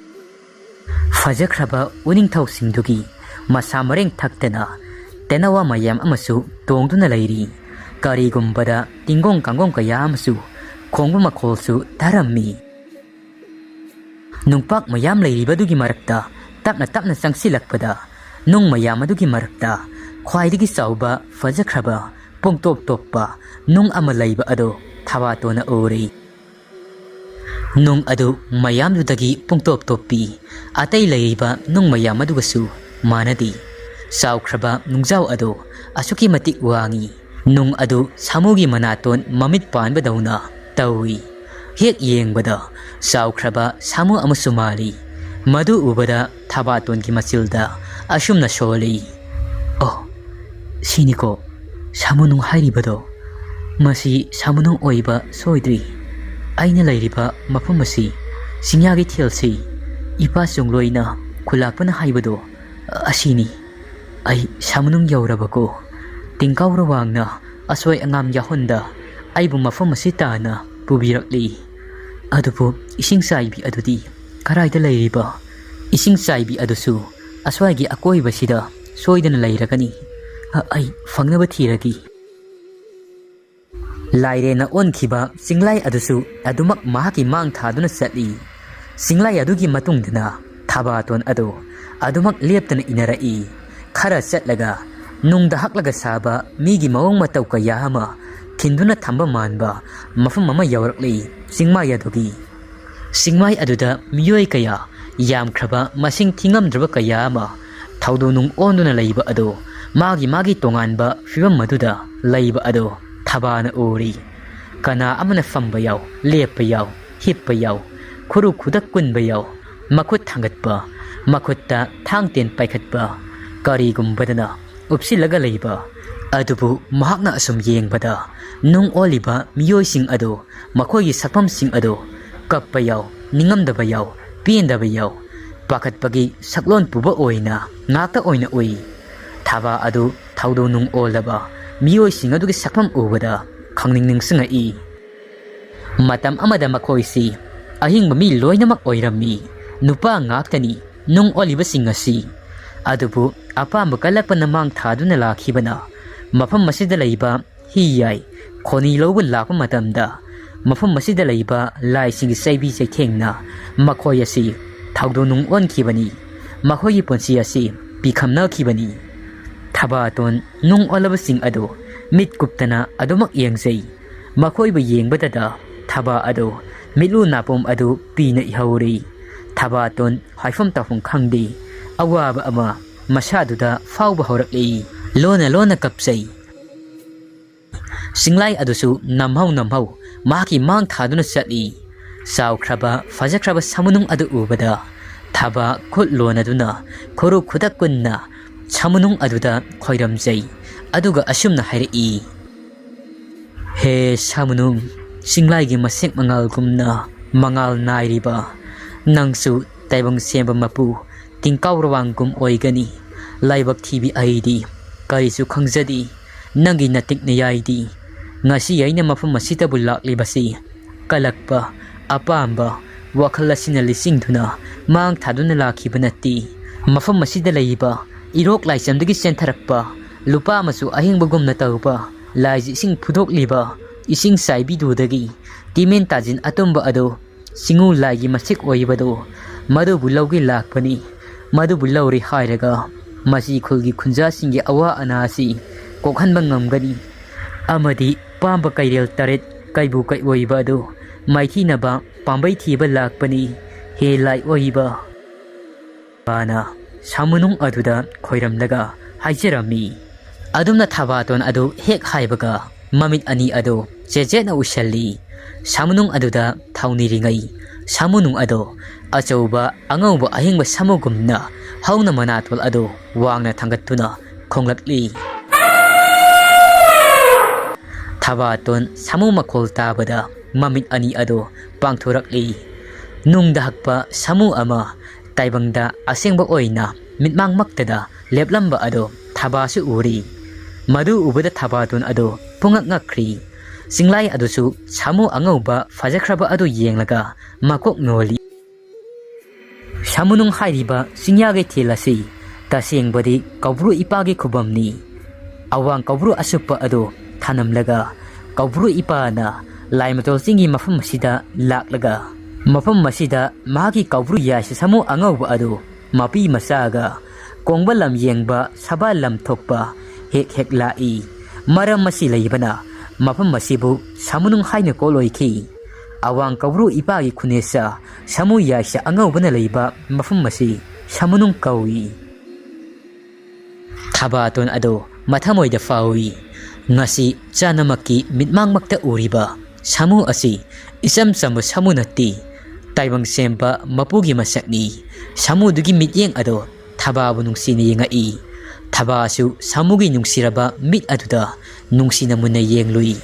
ꯐꯖꯈ꯭ꯔꯕ ꯎꯅꯤꯡꯊꯧꯁꯤꯡꯗꯨꯒꯤ ꯃꯁꯥ ꯃꯔꯦꯡ ꯊꯛꯇꯅ ꯇꯦꯅꯋꯥ ꯃꯌꯥꯝ ꯑꯃꯁꯨ ꯇꯣꯡꯗꯨꯅ ꯂꯩꯔꯤ꯫ ꯀꯔꯤꯒꯨꯝꯕꯗ ꯇꯤꯡꯒꯣꯡ ꯀꯥꯡꯒꯣꯡ ꯀꯌꯥ ꯑꯃꯁꯨ ꯈꯣꯡꯕ ꯃꯈꯣꯜꯁꯨ ꯇꯥꯔꯝꯃꯤ꯫ ꯅꯨꯡꯄꯥꯛ ꯃꯌꯥꯝ ꯂꯩꯔꯤꯕꯗꯨꯒꯤ ꯃꯔꯛꯇ ꯇꯞꯅ ꯇꯞꯅ ꯆꯪꯁꯤꯜꯂꯛꯄꯗ, ꯅꯨꯡ ꯃꯌꯥꯝ ꯑꯗꯨꯒꯤ ꯃꯔꯛꯇ ꯈ꯭ꯋꯥꯏꯗꯒꯤ ꯆꯥꯎꯕ, ꯐꯖꯈ꯭ꯔꯕ, ꯄꯨꯡꯇꯣꯞ ꯇꯣꯞꯄ ꯅꯨꯡ ꯑꯃ ꯂꯩꯕ ꯑꯗꯨ ꯊꯕꯥꯇꯣꯟꯅ ꯎꯔꯤ꯫ ꯅꯨꯡ ꯑꯗꯨ ꯃꯌꯥꯝꯗꯨꯗꯒꯤ ꯄꯨꯡꯇꯣꯞ ꯇꯣꯞꯄꯤ꯫ ꯑꯇꯩ ꯂꯩꯔꯤꯕ ꯅꯨꯡ ꯃꯌꯥꯝ ꯑꯗꯨꯒꯁꯨ ꯃꯥꯟꯅꯗꯦ꯫ ꯆꯥꯎꯈ꯭ꯔꯕ ꯅꯨꯡꯖꯥꯎ ꯑꯗꯨ ꯑꯁꯨꯛꯀꯤ ꯃꯇꯤꯛ ꯋꯥꯡꯏ꯫ ꯅꯨꯡ ꯑꯗꯨ ꯁꯥꯃꯨꯒꯤ ꯃꯅꯥꯇꯣꯟ ꯃꯃꯤꯠ ꯄꯥꯟꯕꯗꯧꯅ ꯇꯧꯏ꯫ ꯍꯦꯛ ꯌꯦꯡꯕꯗ ꯆꯥꯎꯈ꯭ꯔꯕ ꯁꯥꯃꯨ ꯑꯃꯁꯨ ꯃꯥꯜꯂꯤ꯫ ꯃꯗꯨ ꯎꯕꯗ ꯊꯕꯥꯇꯣꯟꯒꯤ ꯃꯆꯤꯜꯗ ꯑꯁꯨꯝꯅ ꯁꯣꯜꯂꯤ, "ꯑꯣ, ꯁꯤꯅꯤꯀꯣ ꯁꯥꯃꯨꯅꯨꯡ ꯍꯥꯏꯔꯤꯕꯗꯣ꯫ ꯃꯁꯤ ꯁꯥꯃꯨꯅꯨꯡ ꯑꯣꯏꯕ ꯁꯣꯏꯗ꯭ꯔꯤ꯫ ꯑꯩꯅ ꯂꯩꯔꯤꯕ ꯃꯐꯝ ꯑꯁꯤ, ꯆꯤꯡꯌꯥꯒꯤ ꯊꯦꯜꯁꯤ, ꯏꯄꯥ ꯆꯣꯡꯂꯣꯏꯅ ꯈꯨꯂꯥꯛꯄꯅ ꯍꯥꯏꯕꯗꯣ ꯑꯁꯤꯅꯤ꯫ ꯑꯩ ꯁꯥꯃꯨꯅꯨꯡ ꯌꯧꯔꯕꯀꯣ꯫ ꯇꯤꯡꯀꯥꯎꯔ ꯋꯥꯡꯅ ꯑꯁꯣꯏ ꯑꯉꯥꯝ ꯌꯥꯎꯍꯟꯗ ꯑꯩꯕꯨ ꯃꯐꯝ ꯑꯁꯤ ꯇꯥꯅ ꯄꯨꯕꯤꯔꯛꯂꯤ꯫ ꯑꯗꯨꯕꯨ ꯏꯁꯤꯡ ꯆꯥꯏꯕꯤ ꯑꯗꯨꯗꯤ ꯀꯗꯥꯏꯗ ꯂꯩꯔꯤꯕ? ꯏꯁꯤꯡ ꯆꯥꯏꯕꯤ ꯑꯗꯨꯁꯨ ꯑꯁ꯭ꯋꯥꯏꯒꯤ ꯑꯀꯣꯏꯕꯁꯤꯗ ꯁꯣꯏꯗꯅ ꯂꯩꯔꯒꯅꯤ꯫ ꯑ-, ꯑꯩ ꯐꯪꯅꯕ ꯊꯤꯔꯒꯦ꯫" ꯂꯥꯏꯔꯦꯟꯅ ꯑꯣꯟꯈꯤꯕ ꯆꯤꯡꯂꯥꯏ ꯑꯗꯨꯁꯨ ꯑꯗꯨꯃꯛ ꯃꯍꯥꯛꯀꯤ ꯃꯥꯡ ꯊꯥꯗꯨꯅ ꯆꯠꯂꯤ꯫ ꯆꯤꯡꯂꯥꯏ ꯑꯗꯨꯒꯤ ꯃꯇꯨꯡꯗꯅ ꯊꯕꯥꯇꯣꯟ ꯑꯗꯨ ꯑꯗꯨꯃꯛ ꯂꯦꯞꯇꯅ ꯏꯟꯅꯔꯛꯏ꯫ ꯈꯔ ꯆꯠꯂꯒ ꯅꯨꯡꯗ ꯍꯛꯂꯒ ꯁꯥꯕ ꯃꯤꯒꯤ ꯃꯑꯣꯡ ꯃꯇꯧ ꯀꯌꯥ ꯑꯃ ꯈꯤꯟꯗꯨꯅ ꯊꯝꯕ ꯃꯥꯟꯕ ꯃꯐꯝ ꯑꯃ ꯌꯧꯔꯛꯂꯤ꯫ ꯆꯤꯡꯃꯥꯏ ꯑꯗꯨꯒꯤ ꯆꯤꯡꯃꯥꯏ ꯑꯗꯨꯗ ꯃꯤꯑꯣꯏ ꯀꯌꯥ, ꯌꯥꯝꯈ꯭ꯔꯕ ꯃꯁꯤꯡ ꯊꯤꯉꯝꯗ꯭ꯔꯕ ꯀꯌꯥ ꯑꯃ ꯊꯧꯗꯣꯛꯅꯨꯡ ꯑꯣꯟꯗꯨꯅ ꯂꯩꯕ ꯑꯗꯨ ꯃꯥꯒꯤ ꯃꯥꯒꯤ ꯇꯣꯉꯥꯟꯕ ꯐꯤꯕꯝ ꯑꯗꯨꯗ ꯂꯩꯕ ꯑꯗꯨ ꯊꯕꯥꯅ ꯎꯔꯤ꯫ ꯀꯅꯥ ꯑꯃꯅ ꯐꯝꯕ ꯌꯥꯎ, ꯂꯦꯞꯄ ꯌꯥꯎ, ꯍꯤꯞꯄ ꯌꯥꯎ, ꯈꯨꯔꯨ ꯈꯨꯗꯛ ꯀꯨꯟꯕ ꯌꯥꯎ, ꯃꯈꯨꯠ ꯊꯥꯡꯒꯠꯄ, ꯃꯈꯨꯠꯇ ꯊꯥꯡ ꯇꯦꯟ ꯄꯥꯏꯈꯠꯄ, ꯀꯔꯤꯒꯨꯝꯕꯗꯅ ꯎꯞꯁꯤꯜꯂꯒ ꯂꯩꯕ꯫ ꯑꯗꯨꯕꯨ ꯃꯍꯥꯛꯅ ꯑꯁꯨꯝ ꯌꯦꯡꯕꯗ ꯅꯨꯡ ꯑꯣꯜꯂꯤꯕ ꯃꯤꯑꯣꯏꯁꯤꯡ ꯑꯗꯨ ꯃꯈꯣꯏꯒꯤ ꯁꯛꯐꯝꯁꯤꯡ ꯑꯗꯨ ꯀꯞꯄ ꯌꯥꯎ, ꯅꯤꯡꯉꯝꯗꯕ ꯌꯥꯎ, ꯄꯦꯟꯗꯕ ꯌꯥꯎ, ꯄꯥꯈꯠꯄꯒꯤ ꯁꯛꯂꯣꯟ ꯄꯨꯕ ꯑꯣꯏꯅ ꯉꯥꯛꯇ ꯑꯣꯏꯅ ꯎꯏ꯫ ꯊꯕꯥ ꯑꯗꯨ ꯊꯧꯗꯣꯛꯅꯨꯡ ꯑꯣꯜꯂꯕ ꯃꯤꯑꯣꯏꯁꯤꯡ ꯑꯗꯨꯒꯤ ꯁꯛꯐꯝ ꯎꯕꯗ ꯈꯪꯅꯤꯡ ꯅꯤꯡꯁꯤꯡꯉꯛꯏ꯫ ꯃꯇꯝ ꯑꯃꯗ ꯃꯈꯣꯏꯁꯤ ꯑꯍꯤꯡꯕ ꯃꯤ ꯂꯣꯏꯅꯃꯛ ꯑꯣꯏꯔꯝꯃꯤ꯫ ꯅꯨꯄꯥ ꯉꯥꯛꯇꯅꯤ ꯅꯨꯡ ꯑꯣꯜꯂꯤꯕꯁꯤꯡ ꯑꯁꯤ꯫ ꯑꯗꯨꯕꯨ ꯑꯄꯥꯝꯕ ꯀꯜꯂꯛꯄꯅ ꯃꯥꯡ ꯊꯥꯗꯨꯅ ꯂꯥꯛꯈꯤꯕꯅ ꯃꯐꯝ ꯑꯁꯤꯗ ꯂꯩꯕ ꯍꯤ ꯌꯥꯏ ꯈꯣꯅꯤ ꯂꯧꯕ ꯂꯥꯛꯄ ꯃꯇꯝꯗ ꯃꯐꯝ ꯑꯁꯤꯗ ꯂꯩꯕ ꯂꯥꯏꯁꯤꯡꯒꯤ ꯆꯩꯕꯤ ꯆꯩꯊꯦꯡꯅ ꯃꯈꯣꯏ ꯑꯁꯤ ꯊꯧꯗꯣꯛ ꯅꯨꯡ ꯑꯣꯟꯈꯤꯕꯅꯤ꯫ ꯃꯈꯣꯏꯒꯤ ꯄꯨꯟꯁꯤ ꯑꯁꯤ ꯄꯤꯈꯝꯅꯈꯤꯕꯅꯤ꯫ ꯊꯕꯥꯇꯣꯟ ꯅꯨꯡ ꯑꯣꯜꯂꯕꯁꯤꯡ ꯑꯗꯨ ꯃꯤꯠ ꯀꯨꯞꯇꯅ ꯑꯗꯨꯃꯛ ꯌꯦꯡꯖꯩ꯫ ꯃꯈꯣꯏꯕꯨ ꯌꯦꯡꯕꯗꯗ ꯊꯕꯥ ꯑꯗꯨ ꯃꯤꯠꯂꯨ ꯅꯥꯄꯨꯝ ꯑꯗꯨ ꯄꯤꯅ ꯏꯍꯧꯔꯤ꯫ ꯊꯕꯥꯇꯣꯟ ꯍꯥꯏꯐꯝ ꯇꯧꯐꯝ ꯈꯪꯗꯦ꯫ ꯑꯋꯥꯕ ꯑꯃ ꯃꯁꯥꯗꯨꯗ ꯐꯥꯎꯕ ꯍꯧꯔꯛꯂꯤ꯫ ꯂꯣꯟꯅ ꯂꯣꯟꯅ ꯀꯞꯆꯩ꯫ ꯆꯤꯡꯂꯥꯏ ꯑꯗꯨꯁꯨ ꯅꯝꯍꯧ ꯅꯝꯍꯧ ꯃꯍꯥꯛꯀꯤ ꯃꯥꯡ ꯊꯥꯗꯨꯅ ꯆꯠꯂꯤ꯫ ꯆꯥꯎꯈ꯭ꯔꯕ ꯐꯖꯈ꯭ꯔꯕ ꯁꯥꯃꯨꯅꯨꯡ ꯑꯗꯨ ꯎꯕꯗ ꯊꯕꯥ ꯈꯨꯠ ꯂꯣꯟꯅꯗꯨꯅ ꯈꯨꯔꯨ ꯈꯨꯗꯛ ꯀꯨꯟꯅ ꯁꯥꯃꯨꯅꯨꯡ ꯑꯗꯨꯗ ꯈꯣꯏꯔꯝꯖꯩ꯫ ꯑꯗꯨꯒ ꯑꯁꯨꯝꯅ ꯍꯥꯏꯔꯛꯏ, "ꯍꯦ ꯁꯥꯃꯨꯅꯨꯡ, ꯆꯤꯡꯂꯥꯏꯒꯤ ꯃꯁꯦꯛ ꯃꯉꯥꯜꯒꯨꯝꯅ ꯃꯉꯥꯜ ꯅꯥꯏꯔꯤꯕ, ꯅꯪꯁꯨ ꯇꯥꯏꯕꯪ ꯁꯦꯝꯕ ꯃꯄꯨ ꯇꯤꯡꯀꯥꯎ ꯔꯋꯥꯡꯒꯨꯝ ꯑꯣꯏꯒꯅꯤ꯫ ꯂꯥꯏꯕꯛ ꯊꯤꯕꯤ ꯑꯩꯗꯤ ꯀꯔꯤꯁꯨ ꯈꯪꯖꯗꯦ꯫ ꯅꯪꯒꯤ ꯅꯇꯤꯛ ꯅꯌꯥꯏꯗꯤ꯫ ꯉꯁꯤ ꯑꯩꯅ ꯃꯐꯝ ꯑꯁꯤꯗꯕꯨ ꯂꯥꯛꯂꯤꯕꯁꯤ ꯀꯜꯂꯛꯄ, ꯑꯄꯥꯝꯕ, ꯋꯥꯈꯜ ꯑꯁꯤꯅ ꯂꯤꯆꯤꯡꯗꯨꯅ ꯃꯥꯡ ꯊꯥꯗꯨꯅ ꯂꯥꯛꯈꯤꯕ ꯅꯠꯇꯦ꯫ ꯃꯐꯝ ꯑꯁꯤꯗ ꯂꯩꯔꯤꯕ ꯏꯔꯣꯛ ꯂꯥꯏꯆꯝꯗꯒꯤ ꯆꯦꯟꯊꯔꯛꯄ ꯂꯨꯄꯥ ꯑꯃꯁꯨ ꯑꯍꯤꯡꯕꯒꯨꯝꯅ ꯇꯧꯕ ꯂꯥꯏꯒꯤ ꯏꯁꯤꯡ ꯐꯨꯗꯣꯛꯂꯤꯕ ꯏꯁꯤꯡ ꯆꯥꯏꯕꯤꯗꯨꯗꯒꯤ ꯇꯤꯃꯦꯟ ꯇꯥꯖꯤꯟ ꯑꯇꯨꯝꯕ ꯑꯗꯨ ꯆꯤꯡꯉꯨ ꯂꯥꯏꯒꯤ ꯃꯁꯦꯛ ꯑꯣꯏꯕꯗꯨ ꯃꯗꯨꯕꯨ ꯂꯧꯒꯦ ꯂꯥꯛꯄꯅꯤ꯫ ꯃꯗꯨꯕꯨ ꯂꯧꯔꯦ ꯍꯥꯏꯔꯒ ꯃꯁꯤ ꯈꯨꯜꯒꯤ ꯈꯨꯟꯖꯥꯁꯤꯡꯒꯤ ꯑꯋꯥ ꯑꯅꯥ ꯑꯁꯤ ꯀꯣꯛꯍꯟꯕ ꯉꯝꯒꯅꯤ ꯑꯃꯗꯤ ꯄꯥꯝꯕ ꯀꯩꯔꯦꯜ ꯇꯔꯦꯠ ꯀꯩꯕꯨ ꯀꯩꯑꯣꯏꯕ ꯑꯗꯨ ꯃꯥꯏꯊꯤꯅꯕ ꯄꯥꯝꯕꯩ ꯊꯤꯕ ꯂꯥꯛꯄꯅꯤ꯫ ꯍꯦ ꯂꯥꯏ ꯑꯣꯏꯕ" ꯕꯥꯅ ꯁꯥꯃꯨꯅꯨꯡ ꯑꯗꯨꯗ ꯈꯣꯏꯔꯝꯂꯒ ꯍꯥꯏꯖꯔꯝꯃꯤ꯫ ꯑꯗꯨꯝꯅ ꯊꯕꯥꯇꯣꯟ ꯑꯗꯨ ꯍꯦꯛ ꯍꯥꯏꯕꯒ ꯃꯃꯤꯠ ꯑꯅꯤ ꯑꯗꯨ ꯆꯦꯠ ꯆꯦꯠꯅ ꯎꯏꯁꯜꯂꯤ꯫ ꯁꯥꯃꯨꯅꯨꯡ ꯑꯗꯨꯗ ꯊꯧꯅꯤꯔꯤꯉꯩ ꯁꯥꯃꯨꯅꯨꯡ ꯑꯗꯨ ꯑꯆꯧꯕ ꯑꯉꯧꯕ ꯑꯍꯤꯡꯕ ꯁꯥꯃꯨꯒꯨꯝꯅ ꯍꯧꯅ ꯃꯅꯥꯇꯣꯜ ꯑꯗꯨ ꯋꯥꯡꯅ ꯊꯥꯡꯒꯠꯇꯨꯅ ꯈꯣꯡꯂꯛꯂꯤ꯫ ꯊꯕꯥꯇꯣꯟ ꯁꯥꯃꯨ ꯃꯈꯣꯜ ꯇꯥꯕꯗ ꯃꯃꯤꯠ ꯑꯅꯤ ꯑꯗꯨ ꯄꯥꯡꯊꯣꯔꯛꯂꯤ꯫ ꯅꯨꯡꯗ ꯍꯛꯄ ꯁꯥꯃꯨ ꯑꯃ ꯇꯥꯏꯕꯪꯗ ꯑꯁꯦꯡꯕ ꯑꯣꯏꯅ ꯃꯤꯠꯃꯥꯡꯃꯛꯇꯗ ꯂꯦꯞꯂꯝꯕ ꯑꯗꯨ ꯊꯕꯥꯁꯨ ꯎꯔꯤ꯫ ꯃꯗꯨ ꯎꯕꯗ ꯊꯕꯥꯇꯣꯟ ꯑꯗꯨ ꯄꯨꯡꯉꯛ ꯉꯛꯈ꯭ꯔꯤ꯫ ꯆꯤꯡꯂꯥꯏ ꯑꯗꯨꯁꯨ ꯁꯥꯃꯨ ꯑꯉꯧꯕ ꯐꯖꯈ꯭ꯔꯕ ꯑꯗꯨ ꯌꯦꯡꯂꯒ ꯃꯀꯣꯛ ꯅꯣꯜꯂꯤ꯫ ꯁꯥꯃꯨꯅꯨꯡ ꯍꯥꯏꯔꯤꯕ ꯆꯤꯡꯌꯥ ꯀꯩꯊꯦꯜ ꯑꯁꯤ ꯇꯁꯦꯡꯕꯗꯤ ꯀꯧꯕ꯭ꯔꯨ ꯏꯄꯥꯒꯤ ꯈꯨꯕꯝꯅꯤ꯫ ꯑꯋꯥꯡ ꯀꯧꯕ꯭ꯔꯨ ꯑꯁꯨꯞꯄ ꯑꯗꯨ ꯊꯥꯅꯝꯂꯒ ꯀꯧꯕ꯭ꯔꯨ ꯏꯄꯥꯅ ꯂꯥꯏꯃꯇꯣꯜ ꯆꯤꯡꯒꯤ ꯃꯐꯝ ꯑꯁꯤꯗ ꯂꯥꯛꯂꯒ, ꯃꯐꯝ ꯑꯁꯤꯗ ꯃꯍꯥꯛꯀꯤ ꯀꯧꯕ꯭ꯔꯨ ꯌꯥꯏꯁ ꯁꯥꯃꯨ ꯑꯉꯧꯕ ꯑꯗꯨ ꯃꯄꯤ ꯃꯆꯥꯒ ꯀꯣꯡꯕ ꯂꯝ ꯌꯦꯡꯕ, ꯁꯕꯥꯜ ꯂꯝ ꯊꯣꯛꯄ ꯍꯦꯛ ꯍꯦꯛ ꯂꯥꯛꯏ꯫ ꯃꯔꯝ ꯑꯁꯤ ꯂꯩꯕꯅ ꯃꯐꯝ ꯑꯁꯤꯕꯨ ꯁꯥꯃꯨꯅꯨꯡ ꯍꯥꯏꯅ ꯀꯣꯜꯂꯣꯏꯈꯤ꯫ ꯑꯋꯥꯡ ꯀꯧꯕ꯭ꯔꯨ ꯏꯄꯥꯒꯤ ꯈꯨꯅꯦꯁ ꯁꯥꯃꯨ ꯌꯥꯏꯁ ꯑꯉꯧꯕꯅ ꯂꯩꯕ ꯃꯐꯝ ꯑꯁꯤ ꯁꯥꯃꯨꯅꯨꯡ ꯀꯧꯏ꯫ ꯊꯕꯥꯇꯣꯟ ꯑꯗꯨ ꯃꯊꯃꯣꯏꯗ ꯐꯥꯎꯏ꯫ ꯉꯁꯤ ꯆꯥꯅꯃꯛꯀꯤ ꯃꯤꯠꯃꯥꯡꯃꯛꯇ ꯎꯔꯤꯕ ꯁꯥꯃꯨ ꯑꯁꯤ ꯏꯆꯝ ꯆꯝꯕ ꯁꯥꯃꯨ ꯅꯠꯇꯦ꯫ ꯇꯥꯏꯕꯪ ꯁꯦꯝꯕ ꯃꯄꯨꯒꯤ ꯃꯁꯛꯅꯤ꯫ ꯁꯥꯃꯨꯗꯨꯒꯤ ꯃꯤꯠꯌꯦꯡ ꯑꯗꯨ ꯊꯕꯥꯕꯨ ꯅꯨꯡꯁꯤꯅ ꯌꯦꯡꯉꯛꯏ꯫ ꯊꯕꯥꯁꯨ ꯁꯥꯃꯨꯒꯤ ꯅꯨꯡꯁꯤꯔꯕ ꯃꯤꯠ ꯑꯗꯨꯗ ꯅꯨꯡꯁꯤꯅ ꯃꯨꯟꯅ ꯌꯦꯡꯂꯨꯏ꯫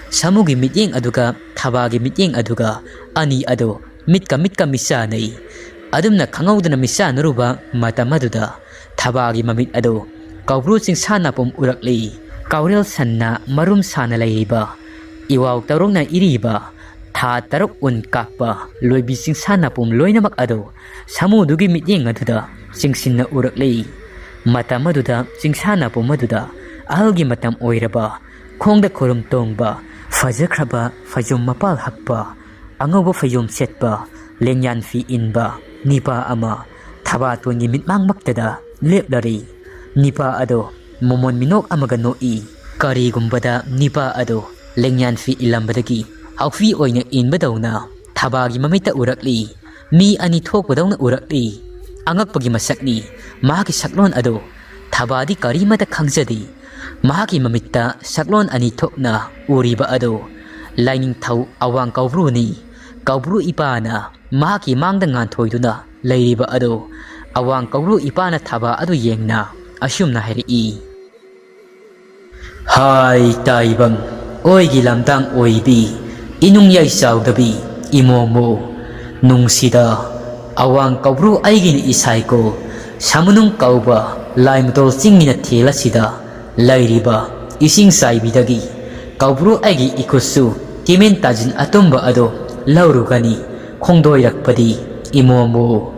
ꯁꯥꯃꯨꯒꯤ ꯃꯤꯠꯌꯦꯡ ꯑꯗꯨꯒ ꯊꯕꯥꯒꯤ ꯃꯤꯠꯌꯦꯡ ꯑꯗꯨꯒ ꯑꯅꯤ ꯑꯗꯨ ꯃꯤꯠꯀ ꯃꯤꯠꯀ ꯃꯤꯆꯥꯟꯅꯩ꯫ ꯑꯗꯨꯝꯅ ꯈꯪꯍꯧꯗꯅ ꯃꯤꯆꯥꯟꯅꯔꯨꯕ ꯃꯇꯝ ꯑꯗꯨꯗ ꯊꯕꯥꯒꯤ ꯃꯃꯤꯠ ꯑꯗꯨ ꯀꯧꯕ꯭ꯔꯨ ꯆꯤꯡꯁꯥ ꯅꯥꯄꯨꯝ ꯎꯔꯛꯂꯤ꯫ ꯀꯧꯔꯦꯜ ꯁꯟꯅ ꯃꯔꯨꯝ ꯁꯥꯅ ꯂꯩꯔꯤꯕ, ꯏꯋꯥꯎ ꯇꯧꯔꯣꯡꯅ ꯏꯔꯤꯕ, ꯊꯥ ꯇꯔꯨꯛ ꯎꯟ ꯀꯥꯛꯄ ꯂꯣꯏꯕꯤ ꯆꯤꯡꯁꯥ ꯅꯥꯄꯨꯝ ꯂꯣꯏꯅꯃꯛ ꯑꯗꯨ ꯁꯥꯃꯨꯗꯨꯒꯤ ꯃꯤꯠꯌꯦꯡ ꯑꯗꯨꯗ ꯆꯤꯡꯁꯤꯟꯅ ꯎꯔꯛꯂꯤ꯫ ꯃꯇꯝ ꯑꯗꯨꯗ ꯆꯤꯡꯁꯥ ꯅꯥꯄꯨꯝ ꯑꯗꯨꯗ ꯑꯍꯜꯒꯤ ꯃꯇꯝ ꯑꯣꯏꯔꯕ, ꯈꯣꯡꯗ ꯈꯨꯔꯨꯝ ꯇꯣꯡꯕ, ꯐꯖꯈ꯭ꯔꯕ ꯐꯩꯖꯣꯝ ꯃꯄꯥꯜ ꯍꯛꯄ, ꯑꯉꯧꯕ ꯐꯩꯖꯣꯝ ꯁꯦꯠꯄ, ꯂꯦꯡꯌꯥꯟ ꯐꯤ ꯏꯟꯕ ꯅꯤꯄꯥ ꯑꯃ ꯊꯕꯥꯇꯣꯟꯒꯤ ꯃꯤꯠꯃꯥꯡꯃꯛꯇꯗ ꯂꯦꯞꯂꯔꯤ꯫ ꯅꯤꯄꯥ ꯑꯗꯣ ꯃꯣꯃꯣꯟ ꯃꯤꯅꯣꯛ ꯑꯃꯒ ꯅꯣꯛꯏ꯫ ꯀꯔꯤꯒꯨꯝꯕꯗ ꯅꯤꯄꯥ ꯑꯗꯣ ꯂꯦꯡꯌꯥꯟ ꯐꯤ ꯏꯜꯂꯝꯕꯗꯒꯤ ꯍꯥꯎꯐꯤ ꯑꯣꯏꯅ ꯏꯟꯕꯗꯧꯅ ꯊꯕꯥꯒꯤ ꯃꯃꯤꯠꯇ ꯎꯔꯛꯂꯤ꯫ ꯃꯤ ꯑꯅꯤ ꯊꯣꯛꯄꯗꯧꯅ ꯎꯔꯛꯂꯤ꯫ ꯑꯉꯛꯄꯒꯤ ꯃꯁꯛꯅꯤ꯫ ꯃꯍꯥꯛꯀꯤ ꯁꯛꯂꯣꯟ ꯑꯗꯣ ꯊꯕꯥꯗꯤ ꯀꯔꯤꯃꯠꯇ ꯈꯪꯖꯗꯦ꯫ ꯃꯍꯥꯛꯀꯤ ꯃꯃꯤꯠꯇ ꯁꯛꯂꯣꯟ ꯑꯅꯤ ꯊꯣꯛꯅ ꯎꯔꯤꯕ ꯑꯗꯨ ꯂꯥꯏꯅꯤꯡꯊꯧ ꯑꯋꯥꯡ ꯀꯧꯕ꯭ꯔꯨꯅꯤ꯫ ꯀꯧꯕ꯭ꯔꯨ ꯏꯄꯥꯅ ꯃꯍꯥꯛꯀꯤ ꯃꯥꯡꯗ ꯉꯥꯟꯊꯣꯏꯗꯨꯅ ꯂꯩꯔꯤꯕ ꯑꯗꯨ ꯑꯋꯥꯡ ꯀꯧꯕ꯭ꯔꯨ ꯏꯄꯥꯅ ꯊꯕꯥ ꯑꯗꯨ ꯌꯦꯡꯅ ꯑꯁꯨꯝꯅ ꯍꯥꯏꯔꯛꯏ꯫ ꯍꯥꯏ ꯇꯥꯏꯕꯪ ꯑꯣꯏꯒꯤ ꯂꯝꯗꯥꯡ ꯑꯣꯏꯕꯤ, ꯏꯅꯨꯡ ꯌꯥꯏꯆꯥꯎꯗꯕꯤ ꯏꯃꯣꯃꯣ, ꯅꯨꯡꯁꯤꯗ ꯑꯋꯥꯡ ꯀꯧꯕ꯭ꯔꯨ ꯑꯩꯒꯤꯅ ꯏꯁꯥꯏꯀꯣ, ꯁꯥꯃꯨꯅꯨꯡ ꯀꯧꯕ ꯂꯥꯏꯃꯇꯣꯜ ꯆꯤꯡꯒꯤ ꯅꯊꯦꯜ ꯑꯁꯤꯗ ꯂꯩꯔꯤꯕ ꯏꯁꯤꯡ ꯆꯥꯏꯕꯤꯗꯒꯤ ꯀꯧꯕ꯭ꯔꯨ ꯑꯩꯒꯤ ꯏꯈꯨꯠꯁꯨ ꯇꯤꯃꯦꯟ ꯇꯥꯖꯤꯟ ꯑꯇꯨꯝꯕ ꯑꯗꯣ ꯂꯧꯔꯨꯒꯅꯤ꯫ ꯈꯣꯡꯗꯣꯏꯔꯛꯄꯗꯤ ꯏꯃꯣꯝꯕꯨ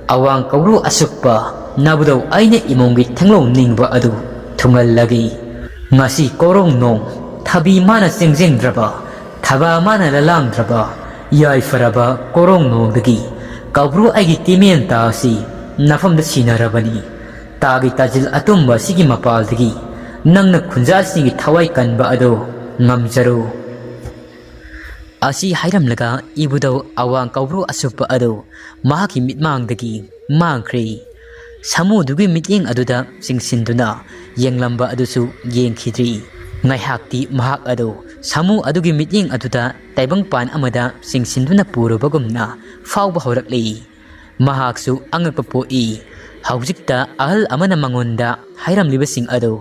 ꯑꯋꯥꯡ ꯀꯧꯕ꯭ꯔꯨ ꯑꯁꯨꯛꯄ ꯅꯥꯕꯨꯗꯧ ꯑꯩꯅ ꯏꯃꯣꯝꯒꯤ ꯊꯦꯡꯂꯧ ꯅꯤꯡꯕ ꯑꯗꯨ ꯊꯨꯡꯍꯜꯂꯒꯦ꯫ ꯉꯁꯤ ꯀꯣꯔꯣꯡ ꯅꯣꯡ ꯊꯕꯤ ꯃꯥꯅ ꯆꯦꯡꯖꯦꯡꯗ꯭ꯔꯕ ꯊꯕꯥ ꯃꯥꯅ ꯂꯂꯥꯡꯗ꯭ꯔꯕ ꯌꯥꯏꯐꯔꯕ ꯀꯣꯔꯣꯡ ꯅꯣꯡꯗꯒꯤ ꯀꯧꯕ꯭ꯔꯨ ꯑꯩꯒꯤ ꯇꯤꯃꯦꯟ ꯇꯥ ꯑꯁꯤ ꯅꯐꯝꯗ ꯁꯤꯟꯅꯔꯕꯅꯤ꯫ ꯇꯥꯒꯤ ꯇꯥꯖꯤꯜ ꯑꯇꯨꯝꯕ ꯑꯁꯤꯒꯤ ꯃꯄꯥꯜꯗꯒꯤ ꯅꯪꯅ ꯈꯨꯟꯖꯥꯁꯤꯡꯒꯤ ꯊꯋꯥꯏ ꯀꯟꯕ ꯑꯗꯨ ꯉꯝꯖꯔꯨ꯫ ꯑꯁꯤ ꯍꯥꯏꯔꯝꯂꯒ ꯏꯕꯨꯙꯧ ꯑꯋꯥꯡ ꯀꯧꯕ꯭ꯔꯨ ꯑꯁꯨꯞꯄ ꯑꯗꯨ ꯃꯍꯥꯛꯀꯤ ꯃꯤꯠꯃꯥꯡꯗꯒꯤ ꯃꯥꯡꯈ꯭ꯔꯦ꯫ ꯁꯥꯃꯨꯗꯨꯒꯤ ꯃꯤꯠꯌꯦꯡ ꯑꯗꯨꯗ ꯆꯤꯡꯁꯤꯟꯗꯨꯅ ꯌꯦꯡꯂꯝꯕ ꯑꯗꯨꯁꯨ ꯌꯦꯡꯈꯤꯗ꯭ꯔꯤ꯫ ꯉꯥꯏꯍꯥꯛꯇꯤ ꯃꯍꯥꯛ ꯑꯗꯨ ꯁꯥꯃꯨ ꯑꯗꯨꯒꯤ ꯃꯤꯠꯌꯦꯡ ꯑꯗꯨꯗ ꯇꯥꯏꯕꯪꯄꯥꯟ ꯑꯃꯗ ꯆꯤꯡꯁꯤꯟꯗꯨꯅ ꯄꯨꯔꯕꯒꯨꯝꯅ ꯐꯥꯎꯕ ꯍꯧꯔꯛꯂꯤ꯫ ꯃꯍꯥꯛꯁꯨ ꯑꯉꯛꯄ ꯄꯣꯛꯏ꯫ ꯍꯧꯖꯤꯛꯇ ꯑꯍꯜ ꯑꯃꯅ ꯃꯉꯣꯟꯗ ꯍꯥꯏꯔꯝꯂꯤꯕꯁꯤꯡ ꯑꯗꯨ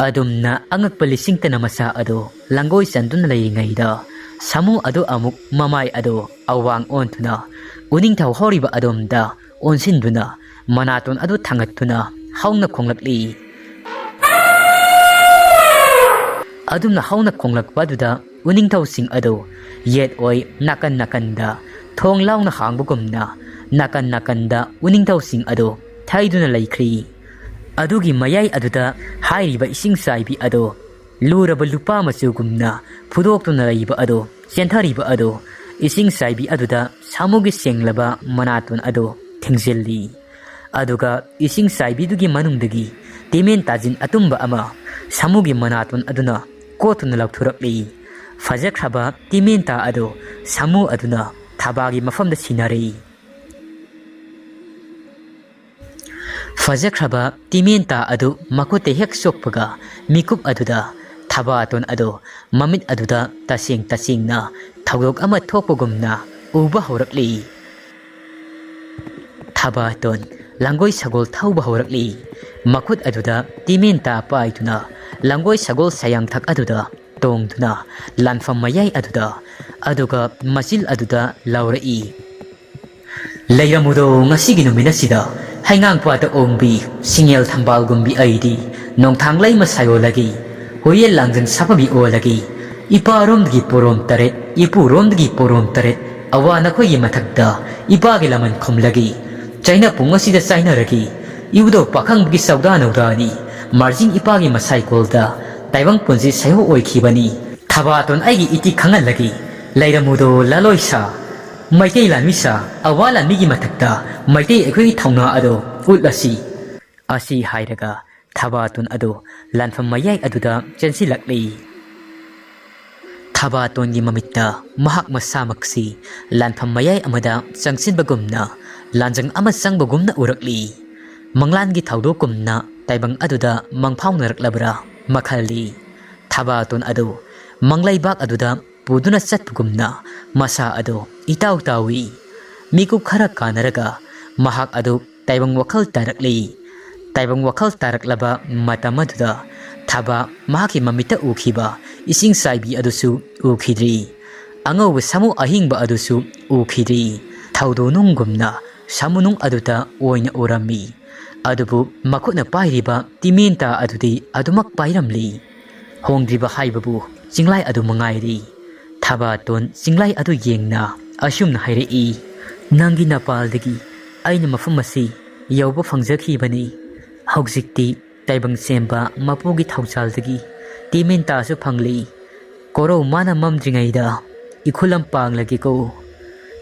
ꯑꯗꯨꯝꯅ ꯑꯉꯛꯄ ꯂꯤꯁꯤꯡ ꯇꯅ ꯃꯆꯥ ꯑꯗꯨ ꯂꯥꯡꯒꯣꯏ ꯆꯟꯗꯨꯅ ꯂꯩꯔꯤꯉꯩꯗ ꯁꯥꯃꯨ ꯑꯗꯨ ꯑꯃꯨꯛ ꯃꯃꯥꯏ ꯑꯗꯨ ꯑꯋꯥꯡ ꯑꯣꯟꯗꯨꯅ ꯎꯅꯤꯡꯊꯧ ꯍꯧꯔꯤꯕ ꯑꯗꯣꯝꯗ ꯑꯣꯟꯁꯤꯟꯗꯨꯅ ꯃꯅꯥꯇꯣꯟ ꯑꯗꯨ ꯊꯥꯡꯒꯠꯇꯨꯅ ꯍꯧꯅ ꯈꯣꯡꯂꯛꯂꯤ꯫ ꯑꯗꯨꯝꯅ ꯍꯧꯅ ꯈꯣꯡꯂꯛꯄ ꯑꯗꯨꯗ ꯎꯅꯤꯡꯊꯧꯁꯤꯡ ꯑꯗꯨ ꯌꯦꯠ ꯑꯣꯏ ꯅꯥꯀꯟ ꯅꯥꯀꯟꯗ ꯊꯣꯡ ꯂꯥꯎꯅ ꯍꯥꯡꯕꯒꯨꯝꯅ ꯅꯥꯀꯟ ꯅꯥꯀꯟꯗ ꯎꯅꯤꯡꯊꯧꯁꯤꯡ ꯑꯗꯨ ꯊꯩꯗꯨꯅ ꯂꯩꯈ꯭ꯔꯤ꯫ ꯑꯗꯨꯒꯤ ꯃꯌꯥꯏ ꯑꯗꯨꯗ ꯍꯥꯏꯔꯤꯕ ꯏꯁꯤꯡ ꯆꯥꯏꯕꯤ ꯑꯗꯨ ꯂꯨꯔꯕ ꯂꯨꯄꯥ ꯃꯆꯨꯒꯨꯝꯅ ꯐꯨꯗꯣꯛꯇꯨꯅ ꯂꯩꯕ ꯑꯗꯨ ꯆꯦꯟꯊꯔꯤꯕ ꯑꯗꯨ ꯏꯁꯤꯡ ꯆꯥꯏꯕꯤ ꯑꯗꯨꯗ ꯁꯥꯃꯨꯒꯤ ꯁꯦꯡꯂꯕ ꯃꯅꯥꯇꯣꯟ ꯑꯗꯨ ꯊꯤꯡꯖꯤꯜꯂꯤ꯫ ꯑꯗꯨꯒ ꯏꯁꯤꯡ ꯆꯥꯏꯕꯤꯗꯨꯒꯤ ꯃꯅꯨꯡꯗꯒꯤ ꯇꯤꯃꯦꯟ ꯇꯥꯖꯤꯟ ꯑꯇꯨꯝꯕ ꯑꯃ ꯁꯥꯃꯨꯒꯤ ꯃꯅꯥꯇꯣꯟ ꯑꯗꯨꯅ ꯀꯣꯠꯇꯨꯅ ꯂꯧꯊꯣꯔꯛꯂꯤ꯫ ꯐꯖꯈ꯭ꯔꯕ ꯇꯤꯃꯦꯟ ꯇꯥ ꯑꯗꯨ ꯁꯥꯃꯨ ꯑꯗꯨꯅ ꯊꯕꯥꯒꯤ ꯃꯐꯝꯗ ꯁꯤꯟꯅꯔꯛꯏ꯫ ꯐꯖꯈ꯭ꯔꯕ ꯇꯤꯃꯦꯟ ꯇꯥ ꯑꯗꯨ ꯃꯈꯨꯠꯇ ꯍꯦꯛ ꯁꯣꯛꯄꯒ ꯃꯤꯀꯨꯞ ꯑꯗꯨꯗ ꯊꯕꯥꯇꯣꯟ ꯑꯗꯨ ꯃꯃꯤꯠ ꯑꯗꯨꯗ ꯇꯁꯦꯡ ꯇꯁꯦꯡꯅ ꯊꯧꯗꯣꯛ ꯑꯃ ꯊꯣꯛꯄꯒꯨꯝꯅ ꯎꯕ ꯍꯧꯔꯛꯂꯤ꯫ ꯊꯕꯥꯇꯣꯟ ꯂꯥꯡꯒꯣꯏ ꯁꯒꯣꯜ ꯊꯧꯕ ꯍꯧꯔꯛꯂꯤ꯫ ꯃꯈꯨꯠ ꯑꯗꯨꯗ ꯇꯤꯃꯦꯟ ꯇꯥ ꯄꯥꯏꯗꯨꯅ ꯂꯥꯡꯒꯣꯏ ꯁꯒꯣꯜ ꯁꯌꯥꯡꯊꯛ ꯑꯗꯨꯗ ꯇꯣꯡꯗꯨꯅ ꯂꯥꯟꯐꯝ ꯃꯌꯥꯏ ꯑꯗꯨꯗ ꯑꯗꯨꯒ ꯃꯆꯤꯜ ꯑꯗꯨꯗ ꯂꯥꯎꯔꯛꯏ꯫ ꯂꯩꯔꯝꯃꯨꯗꯣ ꯉꯁꯤꯒꯤ ꯅꯨꯃꯤꯠ ꯑꯁꯤꯗ, ꯍꯩꯉꯥꯡ ꯄꯥꯠꯇ ꯑꯣꯡꯕꯤ, ꯁꯤꯡꯉꯦꯜ ꯊꯝꯕꯥꯜꯒꯨꯝꯕꯤ ꯑꯩꯗꯤ, ꯅꯣꯡꯊꯥꯡ ꯂꯩꯃ ꯁꯥꯏꯑꯣꯜꯂꯒꯦ, ꯍꯨꯌꯦꯟ ꯂꯥꯡꯖꯪ ꯁꯥꯐꯕꯤ ꯑꯣꯜꯂꯒꯦ, ꯏꯄꯥꯔꯣꯝꯗꯒꯤ ꯄꯣꯔꯣꯝ ꯇꯔꯦꯠ, ꯏꯄꯨꯔꯣꯝꯗꯒꯤ ꯄꯣꯔꯣꯝ ꯇꯔꯦꯠ, ꯑꯋꯥ ꯅꯈꯣꯏꯒꯤ ꯃꯊꯛꯇ ꯏꯄꯥꯒꯤ ꯂꯃꯟ ꯈꯨꯝꯂꯒꯦ, ꯆꯩꯅ ꯄꯨꯡ ꯑꯁꯤꯗ ꯆꯥꯏꯅꯔꯒꯦ, ꯏꯕꯨꯙꯧ ꯄꯥꯈꯪꯕꯒꯤ ꯆꯧꯗꯥ ꯅꯧꯗꯥꯅꯤ, ꯃꯥꯔꯖꯤꯡ ꯏꯄꯥꯒꯤ ꯃꯁꯥꯏꯀꯣꯜꯗ ꯇꯥꯏꯕꯪ ꯄꯨꯟꯁꯤ ꯁꯩꯍꯧ ꯑꯣꯏꯈꯤꯕꯅꯤ꯫ "ꯊꯕꯥꯇꯣꯟ, ꯑꯩꯒꯤ ꯏꯇꯤ ꯈꯪꯍꯜꯂꯒꯦ꯫ ꯂꯩꯔꯝꯃꯨꯗꯣ ꯂꯥꯂꯣꯏ ꯁꯥ, ꯃꯩꯇꯩ ꯂꯥꯟꯃꯤ ꯁꯥ, ꯑꯋꯥ ꯂꯥꯟꯃꯤꯒꯤ ꯃꯊꯛꯇ ꯃꯩꯇꯩ ꯑꯩꯈꯣꯏꯒꯤ ꯊꯧꯅꯥ ꯑꯗꯣ ꯎꯠꯂꯁꯤ" ꯑꯁꯤ ꯍꯥꯏꯔꯒ ꯊꯕꯥꯇꯣꯟ ꯑꯗꯨ ꯂꯥꯟꯐꯝ ꯃꯌꯥꯏ ꯑꯗꯨꯗ ꯆꯦꯟꯁꯤꯜꯂꯛꯂꯤ꯫ ꯊꯕꯥꯇꯣꯟꯒꯤ ꯃꯃꯤꯠꯇ ꯃꯍꯥꯛ ꯃꯁꯥꯃꯛꯁꯤ ꯂꯥꯟꯐꯝ ꯃꯌꯥꯏ ꯑꯃꯗ ꯆꯪꯁꯤꯟꯕꯒꯨꯝꯅ, ꯂꯥꯟꯖꯪ ꯑꯃ ꯆꯪꯕꯒꯨꯝꯅ ꯎꯔꯛꯂꯤ꯫ ꯃꯪꯂꯥꯟꯒꯤ ꯊꯧꯗꯣꯛꯀꯨꯝꯅ ꯇꯥꯏꯕꯪ ꯑꯗꯨꯗ ꯃꯪꯐꯥꯎꯅꯔꯛꯂꯕ꯭ꯔꯥ ꯃꯈꯜꯂꯤ꯫ ꯊꯕꯥꯇꯣꯟ ꯑꯗꯨ ꯃꯪꯂꯩꯕꯥꯛ ꯑꯗꯨꯗ ꯄꯨꯗꯨꯅ ꯆꯠꯄꯒꯨꯝꯅ ꯃꯁꯥ ꯑꯗꯨ ꯏꯇꯥꯎ ꯇꯥꯎꯏ꯫ ꯃꯤꯀꯨꯞ ꯈꯔ ꯀꯥꯟꯅꯔꯒ ꯃꯍꯥꯛ ꯑꯗꯨ ꯇꯥꯏꯕꯪ ꯋꯥꯈꯜ ꯇꯥꯔꯛꯂꯤ꯫ ꯇꯥꯏꯕꯪ ꯋꯥꯈꯜ ꯇꯥꯔꯛꯂꯕ ꯃꯇꯝ ꯑꯗꯨꯗ ꯊꯕꯥ ꯃꯍꯥꯛꯀꯤ ꯃꯃꯤꯠꯇ ꯎꯈꯤꯕ ꯏꯁꯤꯡ ꯆꯥꯏꯕꯤ ꯑꯗꯨꯁꯨ ꯎꯈꯤꯗ꯭ꯔꯤ꯫ ꯑꯉꯧꯕ ꯁꯥꯃꯨ ꯑꯍꯤꯡꯕ ꯑꯗꯨꯁꯨ ꯎꯈꯤꯗ꯭ꯔꯤ꯫ ꯊꯧꯗꯣ ꯅꯨꯡꯒꯨꯝꯅ ꯁꯥꯃꯨ ꯅꯨꯡ ꯑꯗꯨꯗ ꯑꯣꯏꯅ ꯎꯔꯝꯃꯤ꯫ ꯑꯗꯨꯕꯨ ꯃꯈꯨꯠꯅ ꯄꯥꯏꯔꯤꯕ ꯇꯤꯃꯦꯟꯇꯥ ꯑꯗꯨꯗꯤ ꯑꯗꯨꯃꯛ ꯄꯥꯏꯔꯝꯂꯤ꯫ ꯍꯣꯡꯗ꯭ꯔꯤꯕ ꯍꯥꯏꯕꯕꯨ ꯆꯤꯡꯂꯥꯏ ꯑꯗꯨ ꯃꯉꯥꯏꯔꯤ꯫ ꯊꯕꯥꯇꯣꯟ ꯆꯤꯡꯂꯥꯏ ꯑꯗꯨ ꯌꯦꯡꯅ ꯑꯁꯨꯝꯅ ꯍꯥꯏꯔꯛꯏ, "ꯅꯪꯒꯤ ꯅꯄꯥꯜꯗꯒꯤ ꯑꯩꯅ ꯃꯐꯝ ꯑꯁꯤ ꯌꯧꯕ ꯐꯪꯖꯈꯤꯕꯅꯤ꯫ ꯍꯧꯖꯤꯛꯇꯤ ꯇꯥꯏꯕꯪ ꯁꯦꯝꯕ ꯃꯄꯨꯒꯤ ꯊꯧꯖꯥꯜꯗꯒꯤ ꯇꯤꯃꯦꯟꯇꯥꯁꯨ ꯐꯪꯂꯤ꯫ ꯀꯣꯔꯧ ꯃꯥꯅ ꯃꯝꯗ꯭ꯔꯤꯉꯩꯗ ꯏꯈꯨꯂꯝ ꯄꯥꯡꯂꯒꯦꯀꯣ"꯫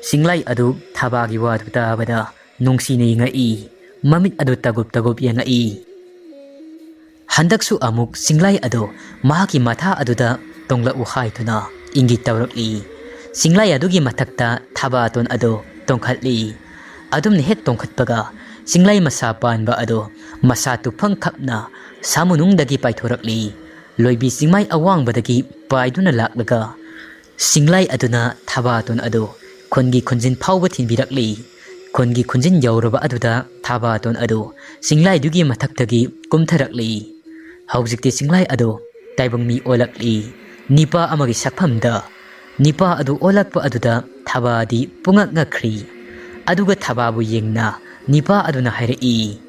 ꯆꯤꯡꯂꯥꯏ ꯑꯗꯨ ꯊꯕꯥꯒꯤ ꯋꯥꯗꯨ ꯇꯥꯕꯗ ꯅꯨꯡꯁꯤꯅ ꯌꯦꯡꯉꯛꯏ꯫ ꯃꯃꯤꯠ ꯑꯗꯨ ꯇꯒꯨꯞ ꯇꯒꯨꯞ ꯌꯦꯡꯉꯛꯏ꯫ ꯍꯟꯗꯛꯁꯨ ꯑꯃꯨꯛ ꯆꯤꯡꯂꯥꯏ ꯑꯗꯨ ꯃꯍꯥꯛꯀꯤ ꯃꯊꯥ ꯑꯗꯨꯗ ꯇꯣꯡꯂꯛꯎ ꯍꯥꯏꯗꯨꯅ ꯏꯪꯒꯤꯠ ꯇꯧꯔꯛꯂꯤ꯫ ꯆꯤꯡꯂꯥꯏ ꯑꯗꯨꯒꯤ ꯃꯊꯛꯇ ꯊꯕꯥꯇꯣꯟ ꯑꯗꯨ ꯇꯣꯡꯈꯠꯂꯤ꯫ ꯑꯗꯨꯝꯅ ꯍꯦꯛ ꯇꯣꯡꯈꯠꯄꯒ ꯆꯤꯡꯂꯥꯏ ꯃꯁꯥ ꯄꯥꯟꯕ ꯑꯗꯨ ꯃꯁꯥ ꯇꯨꯐꯝ ꯈꯞꯅ ꯁꯥꯃꯨꯅꯨꯡꯗꯒꯤ ꯄꯥꯏꯊꯣꯔꯛꯂꯤ꯫ ꯂꯣꯏꯕꯤ ꯆꯤꯡꯃꯥꯏ ꯑꯋꯥꯡꯕꯗꯒꯤ ꯄꯥꯏꯗꯨꯅ ꯂꯥꯛꯂꯒ ꯆꯤꯡꯂꯥꯏ ꯑꯗꯨꯅ ꯊꯕꯥꯇꯣꯟ ꯑꯗꯨ ꯈꯨꯟꯒꯤ ꯈꯨꯟꯖꯤꯟ ꯐꯥꯎꯕ ꯊꯤꯟꯕꯤꯔꯛꯂꯤ꯫ ꯈꯨꯟꯒꯤ ꯈꯨꯟꯖꯤꯟ ꯌꯧꯔꯕ ꯑꯗꯨꯗ ꯊꯕꯥꯇꯣꯟ ꯑꯗꯨ ꯆꯤꯡꯂꯥꯏꯗꯨꯒꯤ ꯃꯊꯛꯇꯒꯤ ꯀꯨꯝꯊꯔꯛꯂꯤ꯫ ꯍꯧꯖꯤꯛꯇꯤ ꯆꯤꯡꯂꯥꯏ ꯑꯗꯨ ꯇꯥꯏꯕꯪ ꯃꯤ ꯑꯣꯜꯂꯛꯂꯤ꯫ ꯅꯤꯄꯥ ꯑꯃꯒꯤ ꯁꯛꯐꯝꯗ ꯅꯤꯄꯥ ꯑꯗꯨ ꯑꯣꯜꯂꯛꯄ ꯑꯗꯨꯗ ꯊꯕꯥꯗꯤ ꯄꯨꯡꯉꯛ ꯉꯛꯈ꯭ꯔꯤ꯫ ꯑꯗꯨꯒ ꯊꯕꯥꯕꯨ ꯌꯦꯡꯅ ꯅꯤꯄꯥ ꯑꯗꯨꯅ ꯍꯥꯏꯔꯛꯏ,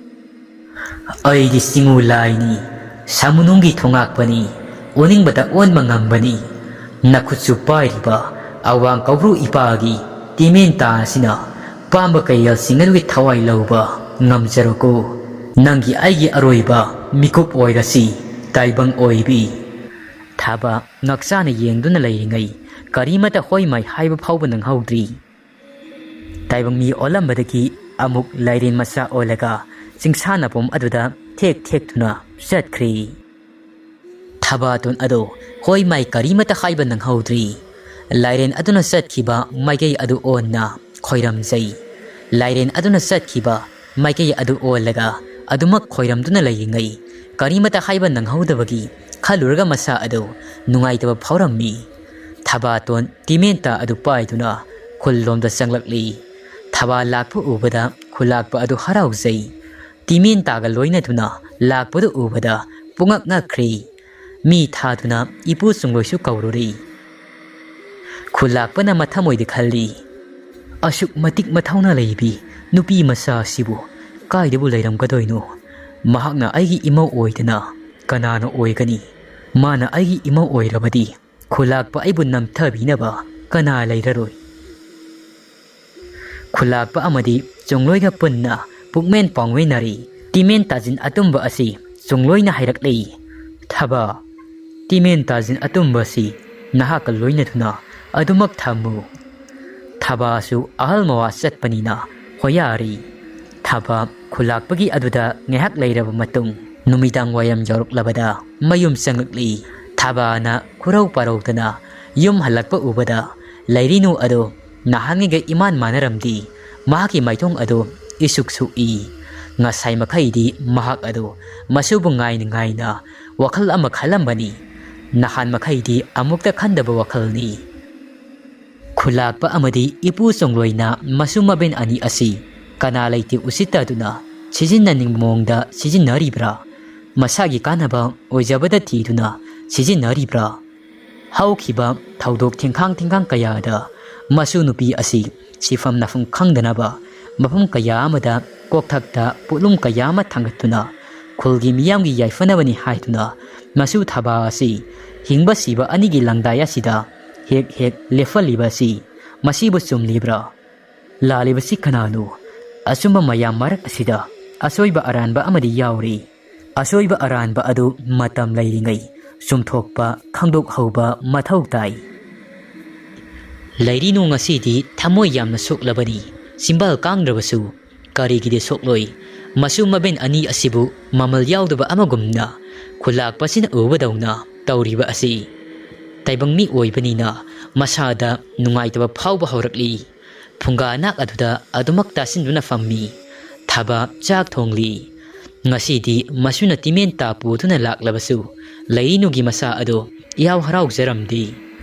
"ꯑꯩꯗꯤ ꯆꯤꯡꯉꯨ ꯂꯥꯏꯅꯤ, ꯁꯥꯃꯨꯅꯨꯡꯒꯤ ꯊꯣꯉꯥꯛꯄꯅꯤ, ꯑꯣꯅꯤꯡꯕꯗ ꯑꯣꯟꯕ ꯉꯝꯕꯅꯤ꯫ ꯅꯈꯨꯠꯁꯨ ꯄꯥꯏꯔꯤꯕ ꯑꯋꯥꯡ ꯀꯧꯕ꯭ꯔꯨ ꯏꯄꯥꯒꯤ ꯇꯤꯃꯦꯟꯇꯥ ꯑꯁꯤꯅ ꯄꯥꯝꯕ ꯀꯩꯌꯦꯜꯁꯤꯡ ꯑꯗꯨꯒꯤ ꯊꯋꯥꯏ ꯂꯧꯕ ꯉꯝꯖꯔꯣꯀꯣ꯫ ꯅꯪꯒꯤ ꯑꯩꯒꯤ ꯑꯔꯣꯏꯕ ꯃꯤꯀꯨꯞ ꯑꯣꯏꯔꯁꯤ, ꯇꯥꯏꯕꯪ ꯑꯣꯏꯕꯤ"꯫ ꯊꯥꯕ ꯉꯛꯆꯥꯅ ꯌꯦꯡꯗꯨꯅ ꯂꯩꯔꯤꯉꯩ ꯀꯔꯤꯃꯠꯇ ꯍꯣꯏ ꯃꯥꯏ ꯍꯥꯏꯕ ꯐꯥꯎꯕ ꯅꯪꯍꯧꯗ꯭ꯔꯤ꯫ ꯇꯥꯏꯕꯪ ꯃꯤ ꯑꯣꯜꯂꯝꯕꯗꯒꯤ ꯑꯃꯨꯛ ꯂꯥꯏꯔꯦꯟ ꯃꯆꯥ ꯑꯣꯜꯂꯒ ꯆꯤꯡꯁꯥꯅꯐꯝ ꯑꯗꯨꯗ ꯊꯦꯛ ꯊꯦꯛꯇꯨꯅ ꯆꯠꯈ꯭ꯔꯦ꯫ ꯊꯕꯥꯇꯣꯟ ꯑꯗꯣ ꯍꯣꯏ ꯃꯥꯏ ꯀꯔꯤꯃꯠꯇ ꯍꯥꯏꯕ ꯅꯪꯍꯧꯗ꯭ꯔꯤ꯫ ꯂꯥꯏꯔꯦꯟ ꯑꯗꯨꯅ ꯆꯠꯈꯤꯕ ꯃꯥꯏꯀꯩ ꯑꯗꯨ ꯑꯣꯟꯅ ꯈꯣꯏꯔꯝꯖꯩ꯫ ꯂꯥꯏꯔꯦꯟ ꯑꯗꯨꯅ ꯆꯠꯈꯤꯕ ꯃꯥꯏꯀꯩ ꯑꯗꯨ ꯑꯣꯜꯂꯒ ꯑꯗꯨꯃꯛ ꯈꯣꯏꯔꯝꯗꯨꯅ ꯂꯩꯔꯤꯉꯩ ꯀꯔꯤꯃꯠꯇ ꯍꯥꯏꯕ ꯅꯪꯍꯧꯗꯕꯒꯤ ꯈꯜꯂꯨꯔꯒ ꯃꯁꯥ ꯑꯗꯨ ꯅꯨꯡꯉꯥꯏꯇꯕ ꯐꯥꯎꯔꯝꯃꯤ꯫ ꯊꯕꯥꯇꯣꯟ ꯇꯤꯃꯦꯟꯇꯥ ꯑꯗꯨ ꯄꯥꯏꯗꯨꯅ ꯈꯨꯜꯂꯣꯝꯗ ꯆꯪꯂꯛꯂꯤ꯫ ꯊꯕꯥ ꯂꯥꯛꯄ ꯎꯕꯗ ꯈꯨꯜꯂꯥꯛꯄ ꯑꯗꯨ ꯍꯔꯥꯎꯖꯩ꯫ ꯇꯤꯃꯦꯟꯇꯥꯒ ꯂꯣꯏꯅꯗꯨꯅ ꯂꯥꯛꯄꯗꯨ ꯎꯕꯗ ꯄꯨꯡꯉꯛ ꯉꯛꯈ꯭ꯔꯦ꯫ ꯃꯤ ꯊꯥꯗꯨꯅ ꯏꯄꯨ ꯆꯨꯡꯂꯣꯏꯁꯨ ꯀꯧꯔꯨꯔꯦ꯫ ꯈꯨꯜꯂꯥꯛꯄꯅ ꯃꯊꯃꯣꯏꯗ ꯈꯜꯂꯤ, "ꯑꯁꯨꯛ ꯃꯇꯤꯛ ꯃꯊꯧꯅꯥ ꯂꯩꯕꯤ ꯅꯨꯄꯤ ꯃꯆꯥ ꯑꯁꯤꯕꯨ ꯀꯥꯏꯗꯕꯨ ꯂꯩꯔꯝꯒꯗꯣꯏꯅꯣ? ꯃꯍꯥꯛꯅ ꯑꯩꯒꯤ ꯏꯃꯧ ꯑꯣꯏꯗꯅ ꯀꯅꯥꯅ ꯑꯣꯏꯒꯅꯤ? ꯃꯥꯅ ꯑꯩꯒꯤ ꯏꯃꯧ ꯑꯣꯏꯔꯕꯗꯤ ꯈꯨꯜꯂꯥꯛꯄ ꯑꯩꯕꯨ ꯅꯝꯊꯕꯤꯅꯕ ꯀꯅꯥ ꯂꯩꯔꯔꯣꯏ?" ꯈꯨꯜꯂꯥꯛꯄ ꯑꯃꯗꯤ ꯆꯣꯡꯂꯣꯏꯒ ꯄꯨꯟꯅ ꯄꯨꯛꯃꯦꯟ ꯄꯥꯎꯃꯦꯟꯅꯔꯤ꯫ ꯇꯤꯃꯦꯟ ꯇꯥꯖꯤꯟ ꯑꯇꯨꯝꯕ ꯑꯁꯤ ꯆꯣꯡꯂꯣꯏꯅ ꯍꯥꯏꯔꯛꯂꯤ, "ꯊꯕ, ꯇꯤꯃꯦꯟ ꯇꯥꯖꯤꯟ ꯑꯇꯨꯝꯕ ꯑꯁꯤ ꯅꯍꯥꯛꯀ ꯂꯣꯏꯅꯗꯨꯅ ꯑꯗꯨꯃꯛ ꯊꯝꯃꯨ꯫ ꯊꯕꯥꯁꯨ ꯑꯍꯜ ꯃꯋꯥ ꯆꯠꯄꯅꯤꯅ ꯍꯣꯌꯥꯔꯤ꯫" ꯊꯕ ꯈꯨꯜꯂꯥꯛꯄꯒꯤ ꯑꯗꯨꯗ ꯉꯥꯏꯍꯥꯛ ꯂꯩꯔꯕ ꯃꯇꯨꯡ ꯅꯨꯃꯤꯗꯥꯡ ꯋꯥꯏꯔꯝ ꯌꯧꯔꯛꯂꯕꯗ ꯃꯌꯨꯝ ꯆꯪꯂꯛꯂꯤ꯫ ꯊꯕꯥꯅ ꯈꯨꯔꯧ ꯄꯥꯔꯧꯗꯅ ꯌꯨꯝ ꯍꯜꯂꯛꯄ ꯎꯕꯗ ꯂꯩꯔꯤꯅꯨ ꯑꯗꯨ ꯅꯍꯥꯟꯉꯩꯒ ꯏꯃꯥꯟ ꯃꯥꯟꯅꯔꯝꯗꯦ꯫ ꯃꯍꯥꯛꯀꯤ ꯃꯥꯏꯊꯣꯡ ꯑꯗꯨ ꯏꯁꯨꯛ ꯁꯨꯛꯏ꯫ ꯉꯁꯥꯏ ꯃꯈꯩꯗꯤ ꯃꯍꯥꯛ ꯑꯗꯨ ꯃꯁꯨꯕꯨ ꯉꯥꯏꯅ ꯉꯥꯏꯅ ꯋꯥꯈꯜ ꯑꯃ ꯈꯜꯂꯝꯕꯅꯤ꯫ ꯅꯍꯥꯟ ꯃꯈꯩꯗꯤ ꯑꯃꯨꯛꯇ ꯈꯟꯗꯕ ꯋꯥꯈꯜꯅꯤ꯫ ꯈꯨꯜꯂꯥꯛꯄ ꯑꯃꯗꯤ ꯏꯄꯨ ꯆꯣꯡꯂꯣꯏꯅ ꯃꯁꯨ ꯃꯕꯦꯟ ꯑꯅꯤ ꯑꯁꯤ ꯀꯅꯥ ꯂꯩꯇꯦ ꯎꯁꯤꯠꯇꯗꯨꯅ ꯁꯤꯖꯤꯟꯅꯅꯤꯡꯕ ꯃꯑꯣꯡꯗ ꯁꯤꯖꯤꯟꯅꯔꯤꯕ꯭ꯔꯥ? ꯃꯁꯥꯒꯤ ꯀꯥꯟꯅꯕ ꯑꯣꯏꯖꯕꯗ ꯊꯤꯗꯨꯅ ꯁꯤꯖꯤꯟꯅꯔꯤꯕ꯭ꯔꯥ? ꯍꯧꯈꯤꯕ ꯊꯧꯗꯣꯛ ꯊꯦꯡꯈꯥꯡ ꯊꯦꯡꯈꯥꯡ ꯀꯌꯥꯗ ꯃꯁꯨ ꯅꯨꯄꯤ ꯑꯁꯤ ꯁꯤꯐꯝ ꯅꯥꯐꯝ ꯈꯪꯗꯅꯕ ꯃꯐꯝ ꯀꯌꯥ ꯑꯃꯗ ꯀꯣꯛꯊꯛꯇ ꯄꯣꯠꯂꯨꯝ ꯀꯌꯥ ꯑꯃ ꯊꯥꯡꯒꯠꯇꯨꯅ ꯈꯨꯜꯒꯤ ꯃꯤꯌꯥꯝꯒꯤ ꯌꯥꯏꯐꯅꯕꯅꯤ ꯍꯥꯏꯗꯨꯅ ꯃꯁꯨ ꯊꯕꯥ ꯑꯁꯤ ꯍꯤꯡꯕ ꯁꯤꯕ ꯑꯅꯤꯒꯤ ꯂꯪꯗꯥꯏ ꯑꯁꯤꯗ ꯍꯦꯛ ꯍꯦꯛ ꯂꯦꯞꯍꯜꯂꯤꯕ ꯑꯁꯤ ꯃꯁꯤꯕꯨ ꯆꯨꯝꯂꯤꯕ꯭ꯔꯥ? ꯂꯥꯜꯂꯤꯕꯁꯤ ꯀꯅꯥꯅꯣ? ꯑꯆꯨꯝꯕ ꯃꯌꯥꯝ ꯃꯔꯛ ꯑꯁꯤꯗ ꯑꯁꯣꯏꯕ ꯑꯔꯥꯟꯕ ꯑꯃꯗꯤ ꯌꯥꯎꯔꯤ꯫ ꯑꯁꯣꯏꯕ ꯑꯔꯥꯟꯕ ꯑꯗꯨ ꯃꯇꯝ ꯂꯩꯔꯤꯉꯩ ꯆꯨꯝꯊꯣꯛꯄ ꯈꯪꯗꯣꯛꯍꯧꯕ ꯃꯊꯧ ꯇꯥꯏ꯫ ꯂꯩꯔꯤꯅꯨ ꯉꯁꯤꯗꯤ ꯊꯃꯣꯏ ꯌꯥꯝꯅ ꯁꯣꯛꯂꯕꯅꯤ꯫ ꯆꯤꯝꯕꯥꯜ ꯀꯥꯡꯗ꯭ꯔꯕꯁꯨ ꯀꯔꯤꯒꯤꯗꯤ ꯁꯣꯛꯂꯣꯏ? ꯃꯁꯨ ꯃꯕꯦꯟ ꯑꯅꯤ ꯑꯁꯤꯕꯨ ꯃꯃꯜ ꯌꯥꯎꯗꯕ ꯑꯃꯒꯨꯝꯅ ꯈꯨꯜꯂꯥꯛꯄꯁꯤꯅ ꯎꯕꯗꯧꯅ ꯇꯧꯔꯤꯕ ꯑꯁꯤ꯫ ꯇꯥꯏꯕꯪ ꯃꯤ ꯑꯣꯏꯕꯅꯤꯅ ꯃꯁꯥꯗ ꯅꯨꯡꯉꯥꯏꯇꯕ ꯐꯥꯎꯕ ꯍꯧꯔꯛꯂꯤ꯫ ꯐꯨꯡꯒꯥ ꯅꯥꯛ ꯑꯗꯨꯗ ꯑꯗꯨꯃꯛ ꯇꯥꯁꯤꯟꯗꯨꯅ ꯐꯝꯃꯤ꯫ ꯊꯕ ꯆꯥꯛ ꯊꯣꯡꯂꯤ꯫ ꯉꯁꯤꯗꯤ ꯃꯁꯨꯅ ꯇꯤꯃꯦꯟ ꯇꯥ ꯄꯨꯗꯨꯅ ꯂꯥꯛꯂꯕꯁꯨ ꯂꯩꯔꯤꯅꯨꯒꯤ ꯃꯁꯥ ꯑꯗꯨ ꯏꯍꯥꯎ ꯍꯔꯥꯎꯖꯔꯝꯗꯦ꯫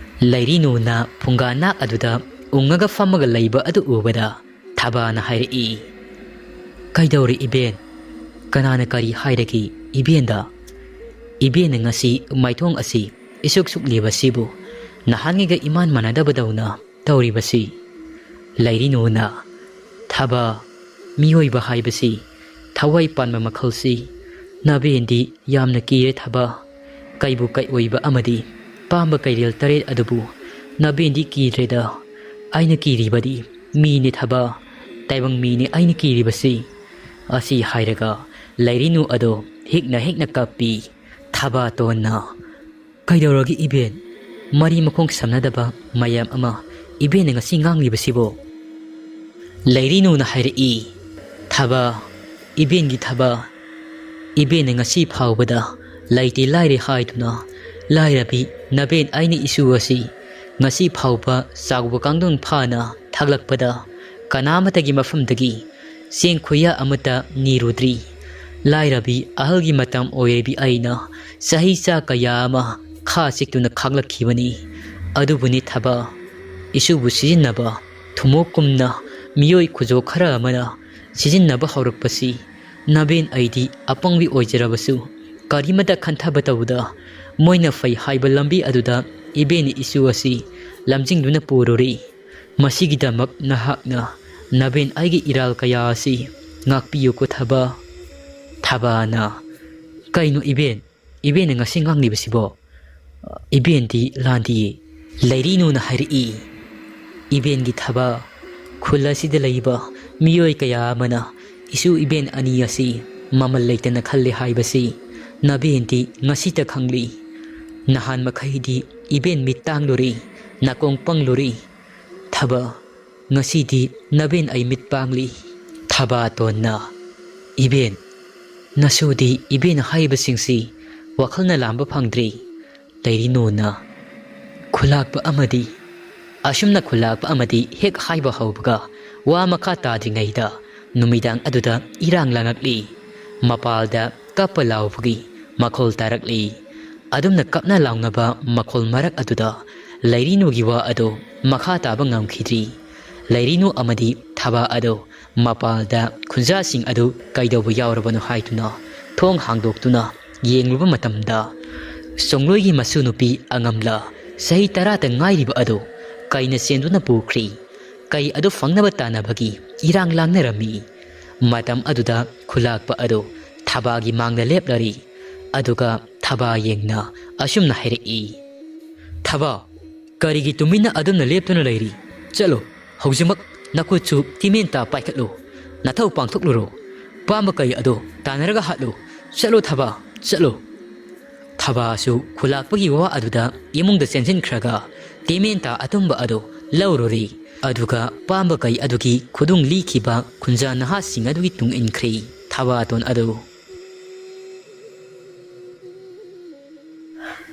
ꯂꯩꯔꯤꯅꯨꯅ ꯐꯨꯡꯒꯥ ꯅꯥꯛ ꯑꯗꯨꯗ ꯎꯪꯉꯒ ꯐꯝꯃꯒ ꯂꯩꯕ ꯑꯗꯨ ꯎꯕꯗ ꯊꯕꯥꯅ ꯍꯥꯏꯔꯛꯏ, "ꯀꯩꯗꯧꯔꯦ ꯏꯕꯦꯟ? ꯀꯅꯥꯅ ꯀꯔꯤ ꯍꯥꯏꯔꯒꯦ ꯏꯕꯦꯟꯗ? ꯏꯕꯦꯟꯅ ꯉꯁꯤ ꯃꯥꯏꯊꯣꯡ ꯑꯁꯤ ꯏꯁꯨꯛ ꯁꯨꯛꯂꯤꯕꯁꯤꯕꯨ ꯅꯍꯥꯟꯉꯩꯒ ꯏꯃꯥꯟ ꯃꯥꯟꯅꯗꯕꯗꯧꯅ ꯇꯧꯔꯤꯕꯁꯤ?" ꯂꯩꯔꯤꯅꯨꯅ, "ꯊꯕ, ꯃꯤꯑꯣꯏꯕ ꯍꯥꯏꯕꯁꯤ ꯊꯋꯥꯏ ꯄꯥꯟꯕ ꯃꯈꯜꯁꯤ꯫ ꯅꯕꯦꯟꯗꯤ ꯌꯥꯝꯅ ꯀꯤꯔꯦ ꯊꯕ꯫ ꯀꯩꯕꯨ ꯀꯩ ꯑꯣꯏꯕ ꯑꯃꯗꯤ ꯄꯥꯝꯕ ꯀꯩꯔꯦꯜ ꯇꯔꯦꯠ ꯑꯗꯨꯕꯨ ꯅꯕꯦꯟꯗꯤ ꯀꯤꯗ꯭ꯔꯦꯗ꯫ ꯑꯩꯅ ꯀꯤꯔꯤꯕꯗꯤ ꯃꯤꯅꯤ ꯊꯕ, ꯇꯥꯏꯕꯪ ꯃꯤꯅꯤ ꯑꯩꯅ ꯀꯤꯔꯤꯕꯁꯤ"꯫ ꯑꯁꯤ ꯍꯥꯏꯔꯒ ꯂꯩꯔꯤꯅꯨ ꯑꯗꯣ ꯍꯤꯛꯅ ꯍꯤꯛꯅ ꯀꯞꯄꯤ꯫ ꯊꯕꯥꯇꯣꯟꯅ, "ꯀꯩꯗꯧꯔꯒꯦ ꯏꯕꯦꯟ? ꯃꯔꯤ ꯃꯈꯣꯡ ꯁꯝꯅꯗꯕ ꯃꯌꯥꯝ ꯑꯃ ꯏꯕꯦꯟꯅ ꯉꯁꯤ ꯉꯥꯡꯂꯤꯕꯁꯤꯕꯣ?" ꯂꯩꯔꯤꯅꯨꯅ ꯍꯥꯏꯔꯛꯏ, "ꯊꯕ, ꯏꯕꯦꯟꯒꯤ ꯊꯕ, ꯏꯕꯦꯟꯅ ꯉꯁꯤ ꯐꯥꯎꯕꯗ ꯂꯩꯇꯦ ꯂꯥꯏꯔꯦ ꯍꯥꯏꯗꯨꯅ ꯂꯥꯏꯔꯕꯤ ꯅꯕꯦꯟ ꯑꯩꯅ ꯏꯁꯨ ꯑꯁꯤ ꯉꯁꯤ ꯐꯥꯎꯕ ꯆꯥꯎꯕ ꯀꯥꯡꯗꯣꯟ ꯐꯥꯅ ꯊꯥꯛꯂꯛꯄꯗ ꯀꯅꯥꯃꯠꯇꯒꯤ ꯃꯐꯝꯗꯒꯤ ꯆꯦꯡ ꯈꯨꯌꯥ ꯑꯃꯠꯇ ꯅꯤꯔꯨꯗ꯭ꯔꯤ꯫ ꯂꯥꯏꯔꯕꯤ ꯑꯍꯜꯒꯤ ꯃꯇꯝ ꯑꯣꯏꯔꯕꯤ ꯑꯩꯅ ꯆꯍꯤ ꯆꯥ ꯀꯌꯥ ꯑꯃ ꯈꯥ ꯆꯤꯛꯇꯨꯅ ꯈꯥꯡꯂꯛꯈꯤꯕꯅꯤ꯫ ꯑꯗꯨꯕꯨꯅꯤ ꯊꯕ, ꯏꯁꯨꯕꯨ ꯁꯤꯖꯤꯟꯅꯕ ꯊꯨꯝꯃꯣꯛꯀꯨꯝꯅ ꯃꯤꯑꯣꯏ ꯈꯨꯖꯣ ꯈꯔ ꯑꯃꯅ ꯁꯤꯖꯤꯟꯅꯕ ꯍꯧꯔꯛꯄꯁꯤ ꯅꯕꯦꯟ ꯑꯩꯗꯤ ꯑꯄꯪꯕꯤ ꯑꯣꯏꯖꯔꯕꯁꯨ ꯀꯔꯤꯃꯇ ꯈꯟꯊꯕ ꯇꯧꯗ ꯃꯣꯏꯅ ꯐꯩ ꯍꯥꯏꯕ ꯂꯝꯕꯤ ꯑꯗꯨꯗ ꯏꯕꯦꯟ ꯏꯁꯨ ꯑꯁꯤ ꯂꯝꯖꯤꯡꯗꯨꯅ ꯄꯨꯔꯨꯔꯤ꯫ ꯃꯁꯤꯒꯤꯗꯃꯛ ꯅꯍꯥꯛꯅ ꯅꯕꯦꯟ ꯑꯩꯒꯤ ꯏꯔꯥꯜ ꯀꯌꯥ ꯑꯁꯤ ꯉꯥꯛꯄꯤꯌꯨꯀꯣ ꯊꯕ"꯫ ꯊꯕꯅ, "ꯀꯩꯅꯣ ꯏꯕꯦꯟ? ꯏꯕꯦꯟꯅ ꯉꯁꯤ ꯉꯥꯡꯂꯤꯕꯁꯤꯕꯣ? ꯏꯕꯦꯟꯗꯤ ꯂꯥꯟꯗꯤꯌꯦ"꯫ ꯂꯩꯔꯤꯅꯨꯅ ꯍꯥꯏꯔꯛꯏ, "ꯏꯕꯦꯟꯒꯤ ꯊꯕ, ꯈꯨꯜ ꯑꯁꯤꯗ ꯂꯩꯕ ꯃꯤꯑꯣꯏ ꯀꯌꯥ ꯑꯃꯅ ꯏꯁꯨ ꯏꯕꯦꯟ ꯑꯅꯤ ꯑꯁꯤ ꯃꯃꯜ ꯂꯩꯇꯅ ꯈꯜꯂꯦ ꯍꯥꯏꯕꯁꯤ ꯅꯕꯦꯟꯗꯤ ꯉꯁꯤꯇ ꯈꯪꯂꯤ꯫ "ꯅꯍꯥꯟ ꯃꯈꯩꯗꯤ ꯏꯕꯦꯟ ꯃꯤꯠ ꯇꯥꯡꯂꯨꯔꯦ, ꯅꯥꯀꯣꯡ ꯄꯪꯂꯨꯔꯦ꯫ ꯊꯕ, ꯉꯁꯤꯗꯤ ꯅꯕꯦꯟ ꯑꯩ ꯃꯤꯠ ꯄꯥꯡꯂꯤ꯫" ꯊꯕꯥꯇꯣꯟꯅ, "ꯏꯕꯦꯟ, ꯅꯁꯨꯗꯤ ꯏꯕꯦꯟ ꯍꯥꯏꯔꯤꯕꯁꯤꯡꯁꯤ ꯋꯥꯈꯜꯅ ꯂꯥꯝꯕ ꯐꯪꯗ꯭ꯔꯤ꯫" ꯂꯩꯔꯤꯅꯨꯅ, "ꯈꯨꯂꯥꯛꯄ ꯑꯃꯗꯤ꯫" ꯑꯁꯨꯝꯅ ꯈꯨꯂꯥꯛꯄ ꯑꯃꯗꯤ ꯍꯦꯛ ꯍꯥꯏꯕ ꯍꯧꯕꯒ, ꯋꯥ ꯃꯈꯥ ꯇꯥꯗ꯭ꯔꯤꯉꯩꯗ ꯅꯨꯃꯤꯗꯥꯡ ꯑꯗꯨꯗ ꯏꯔꯥꯡ ꯂꯥꯡꯉꯛꯂꯤ꯫ ꯃꯄꯥꯜꯗ ꯀꯞꯄ ꯂꯥꯎꯕꯒꯤ ꯃꯈꯣꯜ ꯇꯥꯔꯛꯂꯤ꯫ ꯑꯗꯨꯝꯅ ꯀꯞꯅ ꯂꯥꯎꯅꯕ ꯃꯈꯣꯜ ꯃꯔꯛ ꯑꯗꯨꯗ ꯂꯩꯔꯤꯅꯨꯒꯤ ꯋꯥ ꯑꯗꯨ ꯃꯈꯥ ꯇꯥꯕ ꯉꯝꯈꯤꯗ꯭ꯔꯤ꯫ ꯂꯩꯔꯤꯅꯨ ꯑꯃꯗꯤ ꯊꯕꯥ ꯑꯗꯨ ꯃꯄꯥꯜꯗ ꯈꯨꯟꯖꯥꯁꯤꯡ ꯑꯗꯨ ꯀꯩꯗꯧꯕ ꯌꯥꯎꯔꯕꯅꯣ ꯍꯥꯏꯗꯨꯅ ꯊꯣꯡ ꯍꯥꯡꯗꯣꯛꯇꯨꯅ ꯌꯦꯡꯂꯨꯕ ꯃꯇꯝꯗ, ꯁꯣꯡꯂꯣꯏꯒꯤ ꯃꯁꯨ ꯅꯨꯄꯤ ꯑꯉꯝꯂ ꯆꯍꯤ ꯇꯔꯥꯇ ꯉꯥꯏꯔꯤꯕ ꯑꯗꯨ ꯀꯩꯅ ꯆꯦꯟꯗꯨꯅ ꯄꯨꯈ꯭ꯔꯤ꯫ ꯀꯩ ꯑꯗꯨ ꯐꯪꯅꯕ ꯇꯥꯟꯅꯕꯒꯤ ꯏꯔꯥꯡ ꯂꯥꯡꯅꯔꯝꯃꯤ꯫ ꯃꯇꯝ ꯑꯗꯨꯗ ꯈꯨꯂꯥꯛꯄ ꯑꯗꯨ ꯊꯕꯥꯒꯤ ꯃꯥꯡꯗ ꯂꯦꯞꯂꯔꯤ꯫ ꯑꯗꯨꯒ ꯊꯕꯥ ꯌꯦꯡꯅ ꯑꯁꯨꯝꯅ ꯍꯥꯏꯔꯛꯏ, "ꯊꯕꯥ, ꯀꯔꯤꯒꯤ ꯇꯨꯃꯤꯟꯅ ꯑꯗꯨꯝꯅ ꯂꯦꯞꯇꯨꯅ ꯂꯩꯔꯤ? ꯆꯠꯂꯣ, ꯍꯧꯖꯤꯛꯃꯛ ꯅꯈꯨꯠꯁꯨ ꯇꯤꯃꯦꯟꯇꯥ ꯄꯥꯏꯈꯠꯂꯨ꯫ ꯅꯊꯧ ꯄꯥꯡꯊꯣꯛꯂꯨꯔꯣ꯫ ꯄꯥꯝꯕ ꯀꯩ ꯑꯗꯨ ꯇꯥꯟꯅꯔꯒ ꯍꯥꯠꯂꯨ꯫ ꯆꯠꯂꯣ ꯊꯕꯥ, ꯆꯠꯂꯣ꯫" ꯊꯕꯥꯁꯨ ꯈꯨꯂꯥꯛꯄꯒꯤ ꯋꯥ ꯑꯗꯨꯗ ꯏꯃꯨꯡꯗ ꯆꯦꯟꯁꯤꯟꯈ꯭ꯔꯒ ꯇꯤꯃꯦꯟꯇꯥ ꯑꯇꯨꯝꯕ ꯑꯗꯨ ꯂꯧꯔꯨꯔꯤ꯫ ꯑꯗꯨꯒ ꯄꯥꯝꯕ ꯀꯩ ꯑꯗꯨꯒꯤ ꯈꯨꯗꯨꯡ ꯂꯤꯈꯤꯕ ꯈꯨꯟꯖꯥ ꯅꯍꯥꯁꯤꯡ ꯑꯗꯨꯒꯤ ꯇꯨꯡ ꯏꯟꯈ꯭ꯔꯤ ꯊꯕꯥꯇꯣꯟ ꯑꯗꯨ꯫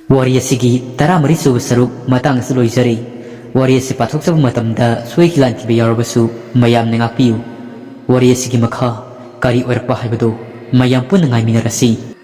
ꯋꯥꯔꯤ ꯑꯁꯤꯒꯤ ꯇꯔꯥꯃꯔꯤ ꯁꯨꯕ ꯁꯔꯨꯛ ꯃꯇꯥꯡ ꯑꯁꯤ ꯂꯣꯏꯖꯔꯦ꯫ ꯋꯥꯔꯤ ꯑꯁꯤ ꯄꯥꯊꯣꯛꯆꯕ ꯃꯇꯝꯗ ꯁꯣꯏꯈꯤ ꯂꯥꯟꯈꯤꯕ ꯌꯥꯎꯔꯕꯁꯨ ꯃꯌꯥꯝꯅ ꯉꯥꯛꯄꯤꯌꯨ꯫ ꯋꯥꯔꯤ ꯑꯁꯤꯒꯤ ꯃꯈꯥ ꯀꯔꯤ ꯑꯣꯏꯔꯛꯄ ꯍꯥꯏꯕꯗꯨ ꯃꯌꯥꯝ ꯄꯨꯟꯅ ꯉꯥꯏꯃꯤꯟꯅꯔꯁꯤ꯫